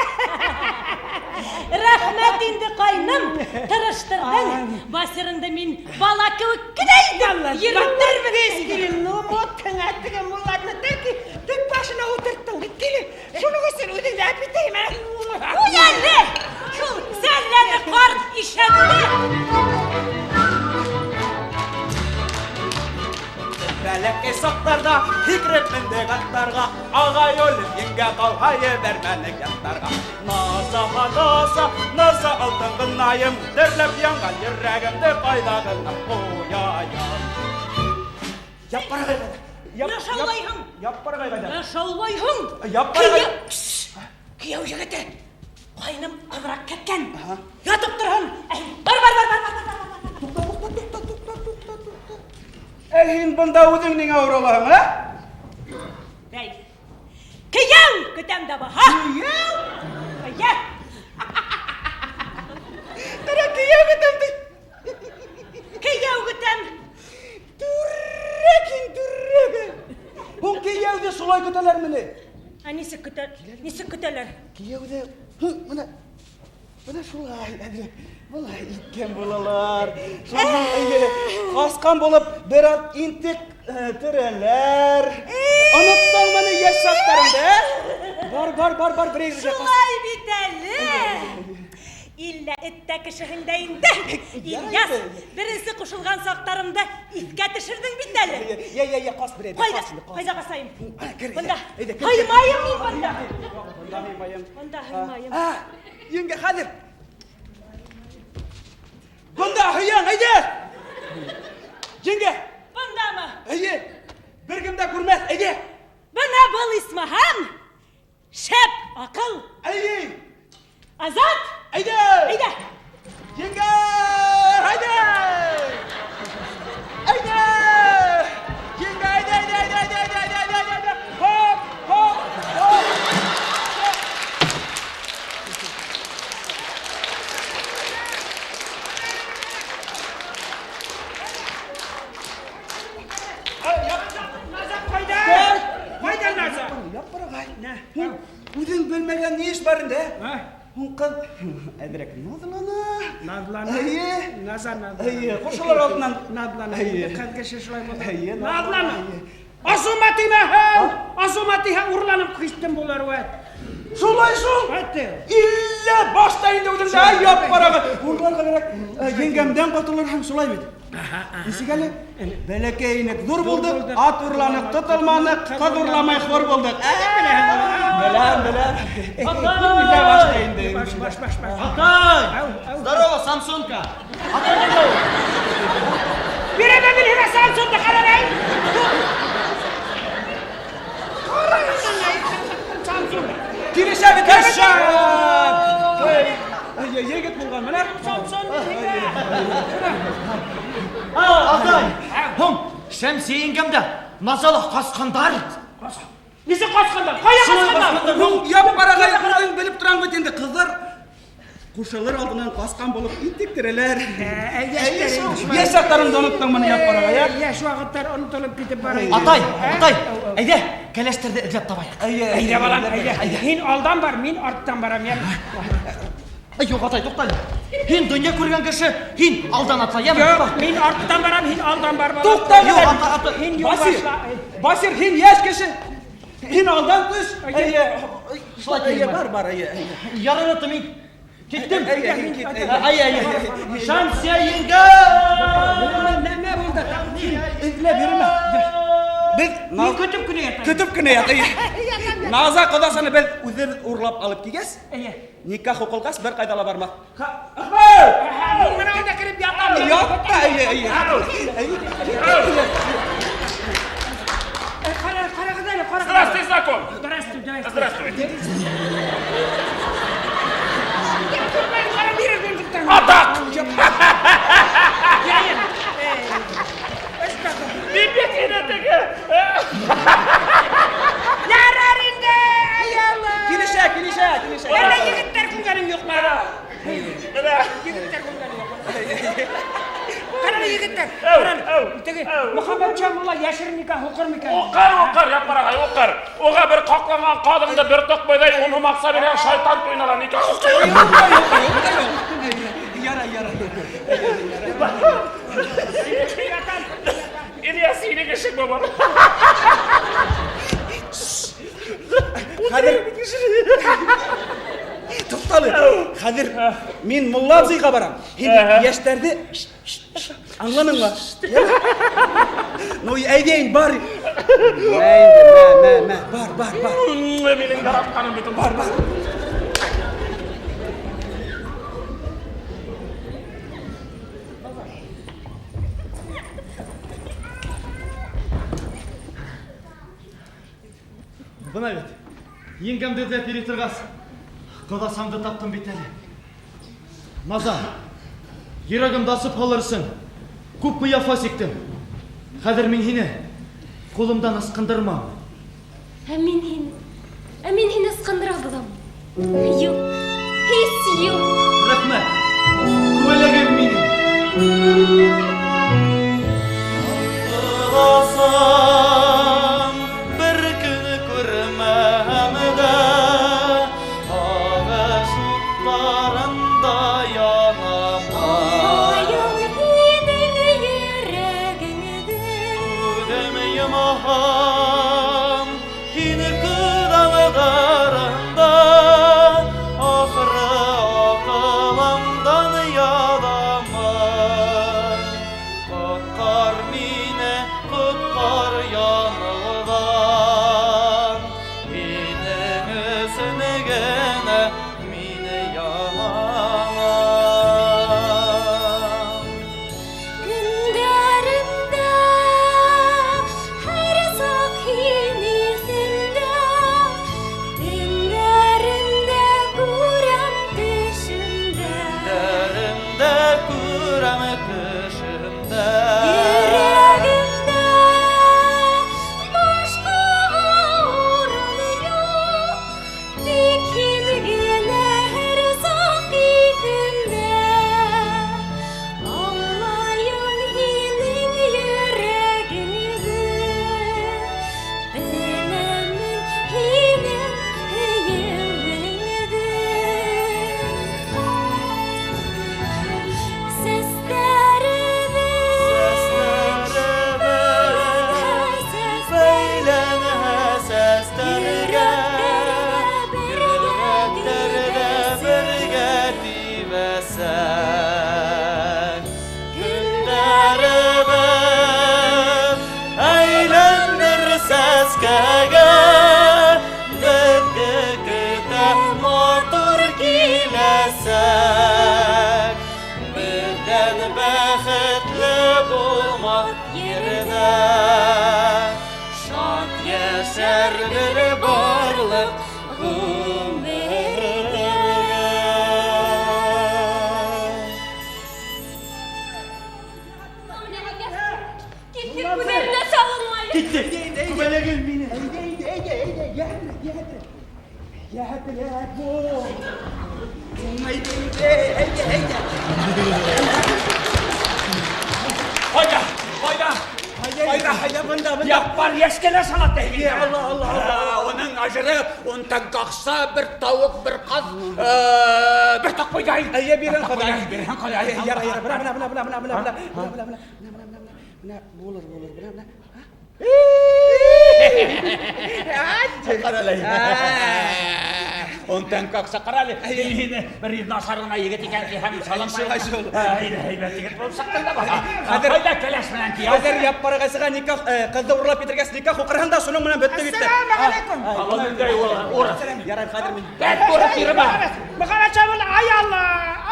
B: Рәхмәт инде ҡайным, тырыштырҙың. Басырыңды мин бала кеүек кенә идем. Йөрөтөрмөн.
F: Килен, ну, моттың теге мулланы тәки төп башына ултырттың бит, килен. Шуның өсөн үҙеңде әпитәйем, ә?
B: Ҡуй әле! Шул сәлләне ҡарт ишәкте!
A: Бәләкәй саҡтарҙа һикереп мендек аттарға, ағай үлеп еңгә ҡалһа ебәрмәнек яттарға. Наза, наза, наза алтын ғынайым, дөрләп янған йөрәгемде ҡайҙа ғына ҡуяйым. Яппарғай ҡайҙа?
B: Шаулайһың?
A: Яппарғай ҡайҙа?
B: Шаулайһың?
A: Яппарғай.
B: Кейәү егете, ҡайным аҙыраҡ киткән. Ятып торһон. Әй, бар, бар, бар, бар, бар, бар, бар.
A: Туҡта, туҡта, туҡта, туҡта, туҡта, туҡта. Ә һин бында үҙең ниңә уралаһың, ә?
B: Бәй. Кейәү көтәм дә баһа.
A: Кейәү?
B: Эйе.
A: Ҡара, кейәү көтәм ти.
B: Кейәү көтәм.
A: Түррәк һин, түррәк. Һуң кейәүҙе шулай көтәләрме ни?
B: Ә нисек көтә? Нисек көтәләр?
A: Кейәүҙе, һы, бына, бына шулай, әҙерәк, былай иткән булалар. Шунан, эйе, ҡасҡан булып бер аҙ интек терәләр. Оноттоңмо ни йәш саҡтарыңды, ә? Бар, бар, бар, бар, бер ергә ҡас.
B: Шулай бит әле. Иллә эттә кешеһең дә инде. Ильяс, беренсе ҡушылған саҡтарымда иҫкә төшөрҙөң бит әле.
A: Йә, йә, йә, ҡас бер әйҙә,
B: Ҡайҙа?
A: ҡас инде, ҡас.
B: Ҡайҙа ҡасайым?
A: Ана, кер,
B: Бында.
A: әйҙә, кер, кер.
B: Һыймайым мин бында.
A: Бында һыймайым.
B: Бында һыймайым.
A: Ә, еңгә, хәҙер. Бында һыяң, әйҙә. Еңгә.
B: Бындамы?
A: Эйе. Бер кем дә күрмәҫ, әйҙә.
B: Бына был исмаһам. Шәп аҡыл.
A: Эйе.
B: Азат.
A: Әйҙә.
B: Әйҙә.
A: Еңгә, әйҙә. Әйҙә. Еңгә, әйҙә, әйҙә, әйҙә, әйҙә, әйҙә, әйҙә, әйҙә, әйҙә. Хоп, хоп, хоп.
F: Наза ҡайҙа? Ҡайҙа Наза?
A: Яппарағай. Һин үҙең белмәгән ни эш бар инде, ә? Һуң ҡыҙ әҙерәк наҙлана.
F: Наҙлана.
A: Эйе.
F: Наза наҙлана.
A: Эйе, ҡушылыр алдынан.
F: Наҙлана.
A: Эйе.
F: Ҡыҙ кеше шулай була.
A: Эйе,
F: Наҙлана. Асыума тимәһен. Асыума тиһә урланып киттем булыр вәт.
A: Шулай шул.
F: Әйтте.
A: Иллә башта инде үҙеңдә, ай, яппарағай. Урларға кәрәк. Еңгәмдән ҡотолорһоң, шулай бит. Нисек әле? Бәләкәй инек ҙур булдыҡ, ат урланыҡ, тотолманыҡ, ҡыҙ урламай хур булдыҡ. Беләм, беләм. Иллә башта инде.
F: Баш, баш, баш, баш.
C: Атай!
F: Ау, ау.
C: Здорово, Самсонка! Атай ҡайҙа ул?
F: Бирәм мин һиңә Самсонды ҡарай. Самсон.
A: Килешә бит, шәп! Эй, егет булған, менә.
F: Самсон.
C: Атай! Һуң, Шәмси еңгәм дә Назалы ҡасҡандар.
F: Нисек ҡасҡандар? Ҡайҙа
C: Шулай
F: ҡасҡандар?
C: ҡасҡандар.
A: Һуң, яппарағай, үҙең белеп торам бит инде, ҡыҙҙар
D: Ҡушылыр алдынан ҡасҡан булып интектерәләр.
F: Яшьтәр.
D: Йәш саҡтарыңды оноттоң мыны Яппар ағай, ә?
F: Йәш ваҡыттар онотолоп китеп бара.
C: Атай, атай, әйҙә, кәләштәрҙе эҙләп табайыҡ.
F: Әйҙә, балам, әйҙә. Һин алдан бар, мин арттан барам, йәме?
C: Ай, юҡ, атай, туҡта әле. Һин донъя күргән кеше, һин алдан атла, йәме?
F: Юҡ, мин арттан барам, һин алдан бар, балам.
D: Туҡта,
C: Юҡ,
D: әле.
C: атай, атай.
F: Һин юл
D: Басир,
F: башла.
D: Басир, һин йәш кеше. Һин алдан төш.
F: Әйе.
C: Шулай
D: Әйе,
C: тием.
D: бар, бар, әйе, әйе.
C: Ярар, атай, мин киттем.
D: Әйе, һин кит, әйе.
C: Әйе, әйе. Шәмсиә еңгә!
F: Нәмә булды?
D: Һин эҙләп йөрөмә. Беҙ
F: Мин көтөп кенә ятам.
D: Көтөп кенә ят, әйе. Наза ҡоҙасаны беҙ үҙебеҙ урлап алып килгәс,
F: Әйе.
D: никах уҡылғас, бер ҡайҙа ла бармаҫ.
F: Мин бына унда кереп ятам.
D: Ят та, әйе, әйе. Әйе.
F: Ҡара, ҡарағыҙ әле, ҡарағыҙ.
G: Здравствуй, знаком.
F: Здравствуй, здравствуй.
G: Здравствуй.
F: Ҡара, бирер мин туҡтам.
G: Атаҡ!
F: Йәйен.
G: Бибек инә теге.
F: Ярар инде, аяла.
D: Килешә, килешә, килешә.
F: Әллә егеттәр күргәнең юҡмы?
G: Менә.
F: Егеттәр күргәнең юҡмы? Ҡара әле, егеттәр.
G: Әү,
F: Ҡара әле.
G: әү,
F: Теге
G: әү.
F: Мөхәммәтҗан мулла йәшерен никах уҡыр микән?
G: Уҡыр, уҡыр, Яппар ағай, уҡыр. Уға бер ҡаҡланған ҡаҙыңды бер тоҡ бойҙай ун һум аҡса биргән шайтан туйына ла никах уҡый.
D: Ярай, ярай.
G: Ильяс, һинең эшең булыр.
D: Хәҙер Туҡтале. Хәҙер мин мулла абзыйға барам. Һин йәштәрҙе аңланыңмы? Ну, әйҙә инде, бар. Мә инде, мә, мә, мә. Бар, бар, бар.
G: Минең яратҡаным бит ул.
D: Бар, бар.
C: Бына бит, еңгәмде эҙләп йөрөй торғас, ҡоҙасамды таптым бит әле. Наза, йөрәгемде асып һалыр өсөн күпме яфа сиктем. Хәҙер мин һине ҡулымдан ысҡындырмам.
E: Ә мин һине, ә мин һине ысҡындыра булам. Юҡ, һис юҡ.
C: Рәхмәт, күбәләгем минең. Ҡоҙасам, бер көн күрмәһәм дә, һағыш уттарында янам.
E: Аңлайым һинең йөрәгеңде.
C: Күҙем йомһам, һине күҙалдарында, ахыры аҡылымдан яҙамын. Ҡотҡар мине, ҡотҡар яныуҙан, һинең өсөн генә мин янам.
E: Көндәрендә һәр саҡ һин иҫемдә, төндәрендә күрәм төшөмдә.
C: Төндәрендә күрәм төшөмдә.
E: Йөрәгемдә башҡаға урын юҡ, тик һин генә һәр саҡ иҫемдә. Аңлайым һинең йөрәгеңде, беләмен һинең һөйөүеңде. Сәстәребеҙ
C: Сәстәребеҙ бәйләнһә сәстәргә, йөрәктәрҙә бергә тибәсәк. Көндәребеҙ әйләнер сәскәгә, беҙҙе көтә матур киләсәк. Беҙҙән бәхетле булмаҫ ерҙә, шат йәшәрбеҙ барлыҡ ғүмергә.
E: Киттек, күҙҙәренә салынмай.
C: Киттек. Күбәләгем минең.
D: Әйҙә, әйҙә, әйҙә, әйҙә, йәһәтрәк, йәһәтрәк.
F: Йәһәтерәк бул.
D: Әйдә, әйдә, әйдә.
A: Ҡайҙа, ҡайҙа?
D: Әйдә, әйдә, бында, бында.
A: Яппар йәшкәлә салат
D: Әйе, Алла, Алла, Алла.
A: Уның ажыры ун тәңкә аҡса, бер тауыҡ, бер ҡаҙ, бер таҡ бойҙай.
D: Әйе, бирән Хоҙай.
A: Бирһен Хоҙай.
D: Яра, яра, бына, бына, бына, бына, бына, бына, бына, бына, бына, бына, бына, бына, булыр, булыр, бына, бына.
A: Ҡара әле. Ун тәңкә аҡса, ҡара әле. Һине бер насар ғына егет икән тиһәм, салам.
D: Шулай шул.
A: Әйҙә, һәйбәт егет булып сыҡтың да баһа.
D: Хәҙер-
A: Ҡайҙа кәләш менән кейәү?
D: Хәҙер Яппар ағайсыға никах, ҡыҙҙы урлап китергәс никах уҡырһың да, шуның менән бөттө китте.
F: Ассаламу алейкум.
A: Ниндәй ул? Урыҫ.
D: Ярай, хәҙер мин.
A: Бәт урыҫ йөрөмә.
F: Мөхәммәт Шамил, ай Алла,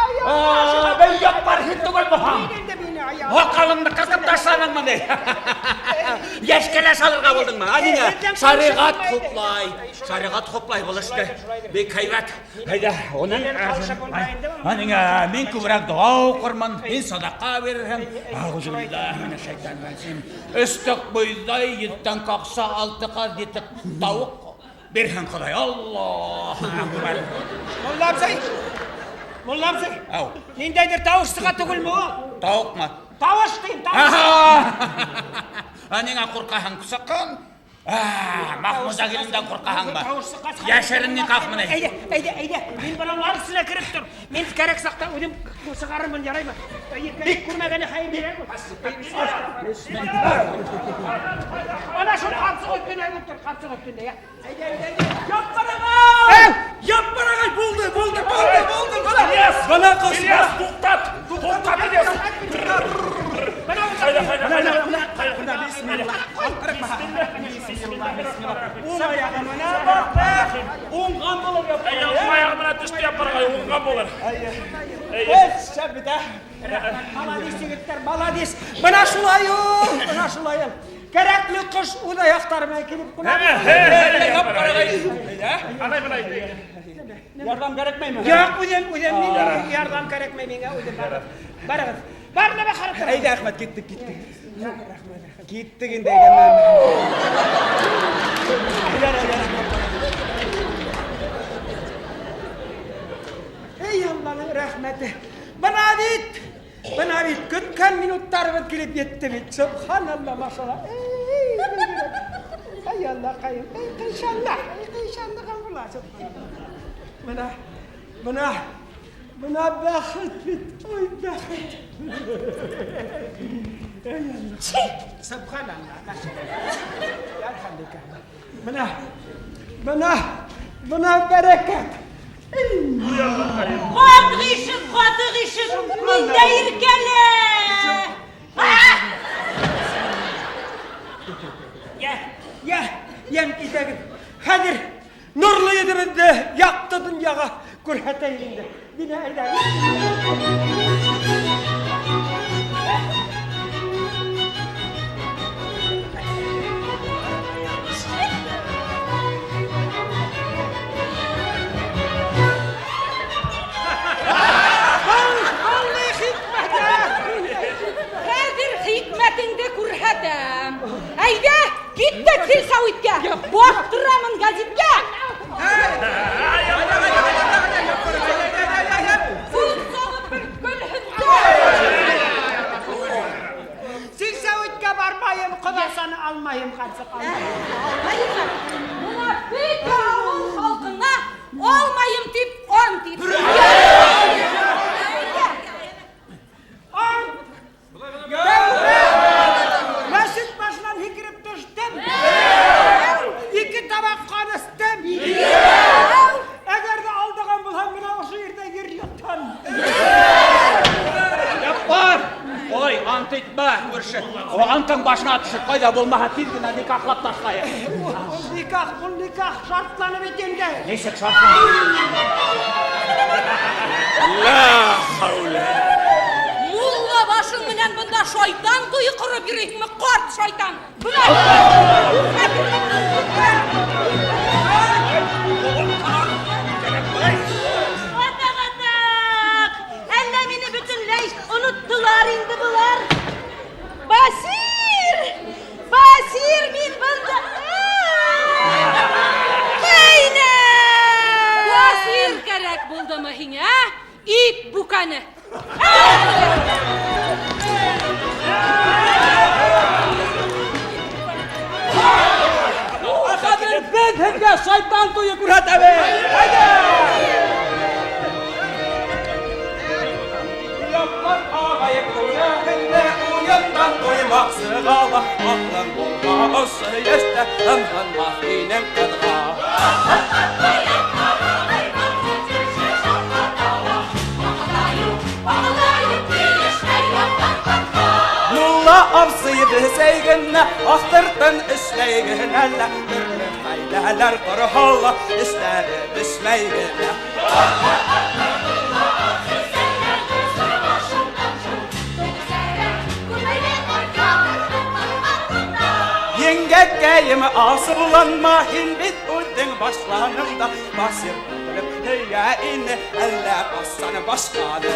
F: ай Алла.
A: Бел Яппар һин түгелме һуң?
F: Мин инде мине, ай Алла.
A: Һаҡалыңды ҡырҡып ташланыңмы ни? Йәш кәләш алырға булдыңмы? А ниңә?
F: Һеҙҙән
A: Шариғат
F: ҡалышып
A: хуплай. Шариғат хуплай был эште. Бик һәйбәт. Әйҙә, уның
F: ҡалышып булмай инде.
A: Ниңә, мин күберәк доға уҡырмын, һин садаҡа бирерһең. Әғүзубиллаһи минәш-шайтанир-раҗим. Өс тоҡ бойҙай, 100 тәңкә аҡса, 6 ҡаҙ, 7 тауыҡ. Бирһен Хоҙай. Аллаһу акбар.
F: Мулла абзый. Мулла абзый.
A: Ау.
F: Ниндәйҙер тауыш сыға түгелме ул?
A: Тауыҡмы?
F: Тауыш тием, тауыш.
A: Ә ниңә ҡурҡаһың, ҡусаҡҡан? Махмуз Агилендән ҡурҡаһыңмы?
F: Тауыш сыҡҡас.
A: Йәшерен никах менән.
F: Әйҙә, әйҙә, әйҙә. Мин бының өҫтөнә кереп тор. Мин кәрәк саҡта үҙем сығарырмын, яраймы? Бик күрмәгәне хәйер бирә. Ана шул ҡапсыҡ өҫтөнә тор, ҡапсыҡ өҫтөнә, я. Әйҙә, әйҙә, әйҙә.
D: Яппар ағай! Яппар ағай, булды, булды, булды, булды, бына.
G: Ильяс!
D: Бына ҡош.
G: Ильяс, туҡтат! Туҡтат, Ильяс! Ҡайҙа, ҡайҙа, ҡайҙа?
D: Бына, бисмилла. Уң аяғы менән баҫты, уңған булыр Яппар.
G: Әйе, уң аяғы менән төштө Яппар ағай, уңған булыр.
D: Эш, шәп бит, ә?
F: Молодец, егеттәр, молодец. Бына шулай ул, бына шулай ул. Кәрәкле ҡош үҙ аяҡтары менән килеп ҡуна.
D: Яппар ағай.
G: Алай былай.
D: Ярҙам кәрәкмәйме?
F: Юҡ, үҙем, үҙем, мин ярҙам кәрәкмәй миңә, үҙем барығыҙ. Барығыҙ. Бар нәмә ҡарап тор.
D: Әйҙә, Әхмәт, киттек, киттек. Киттек инде, әйҙә. Ярай, ярай.
F: Эй, Алланың рәхмәте. Бына бит, бына бит, көткән минуттарыбыҙ килеп етте бит. Субханалла, машалла. Эй, ай Аллаҡайым, эй, ҡыйшанлыҡ, эй, ҡыйшанлыҡ була. Бына, бына, бына бәхет бит, ой, бәхет. Эй, Алла. Субханалла, машалла. Әлхәмдүлилләһ. Бына, бына, бына бәрәкәт.
B: Ҡарт ғишек, ҡаты ғишек, мин дә иркәлә.
F: Йә, йә, йән китәгеҙ. Хәҙер нурлы йөҙөбөҙҙө яҡты донъяға күрһәтәйек инде. Динә, әйҙә.
H: Хәҙер хикмәтеңде күрһәтәм. Әйҙә, киттек сельсоветкә. Баҫтырамын гәзиткә. Күҙ салып бер көлһөндәр.
F: Сельсоветкә бармайым, ҡоҙасаны алмайым, ҡарсыҡ, алмайым.
H: Бына бөтә ауыл халҡына алмайым тип ант ит.
F: Ант! Тәүбә! Мәсет башынан һикереп төштөм. Ике табаҡ ҡан эстем. Әгәр ҙә алдаған булһам, бына ошо ерҙә ер ятам.
A: Яппар! Ой, ант итмә, күрше. О, антың башына төшөр, ҡайҙа булмаһа тиҙ генә никахлап ташлайыҡ.
F: Ул никах, ул никах шартланып бит инде.
A: Нисек шартланып?
G: Ла хаула.
H: Мулла башың менән бында шайтан туйы ҡороп йөрөйһөңмө, ҡарт шайтан? Бына.
B: Атак, атак! Әллә мине бөтөнләй оноттолар инде былар. Басир! Басир, мин бында. Ҡәйнә!
H: Кәрәк булдымы һиңә, ә? Ит бүкәне.
A: Ә хәҙер беҙ һеҙгә шайтан туйы күрһәтәбеҙ. Әйҙә! Яппар ағай күрәһеңдә уйындан туймаҡ сығала, аҡлың булһа ошо йәштә ымһынмаҫ инең ҡыҙға. Мулла абзый бесәй генә аҫтыртын эшләй генә лә, төрлө хәйләләр ҡорһа ла, эштәре бешмәй генә. Еңгәкәйем, асыуланма, һин бит үҙең башланың да, Басир белеп һөйә ине, әллә ҡасан башҡаны.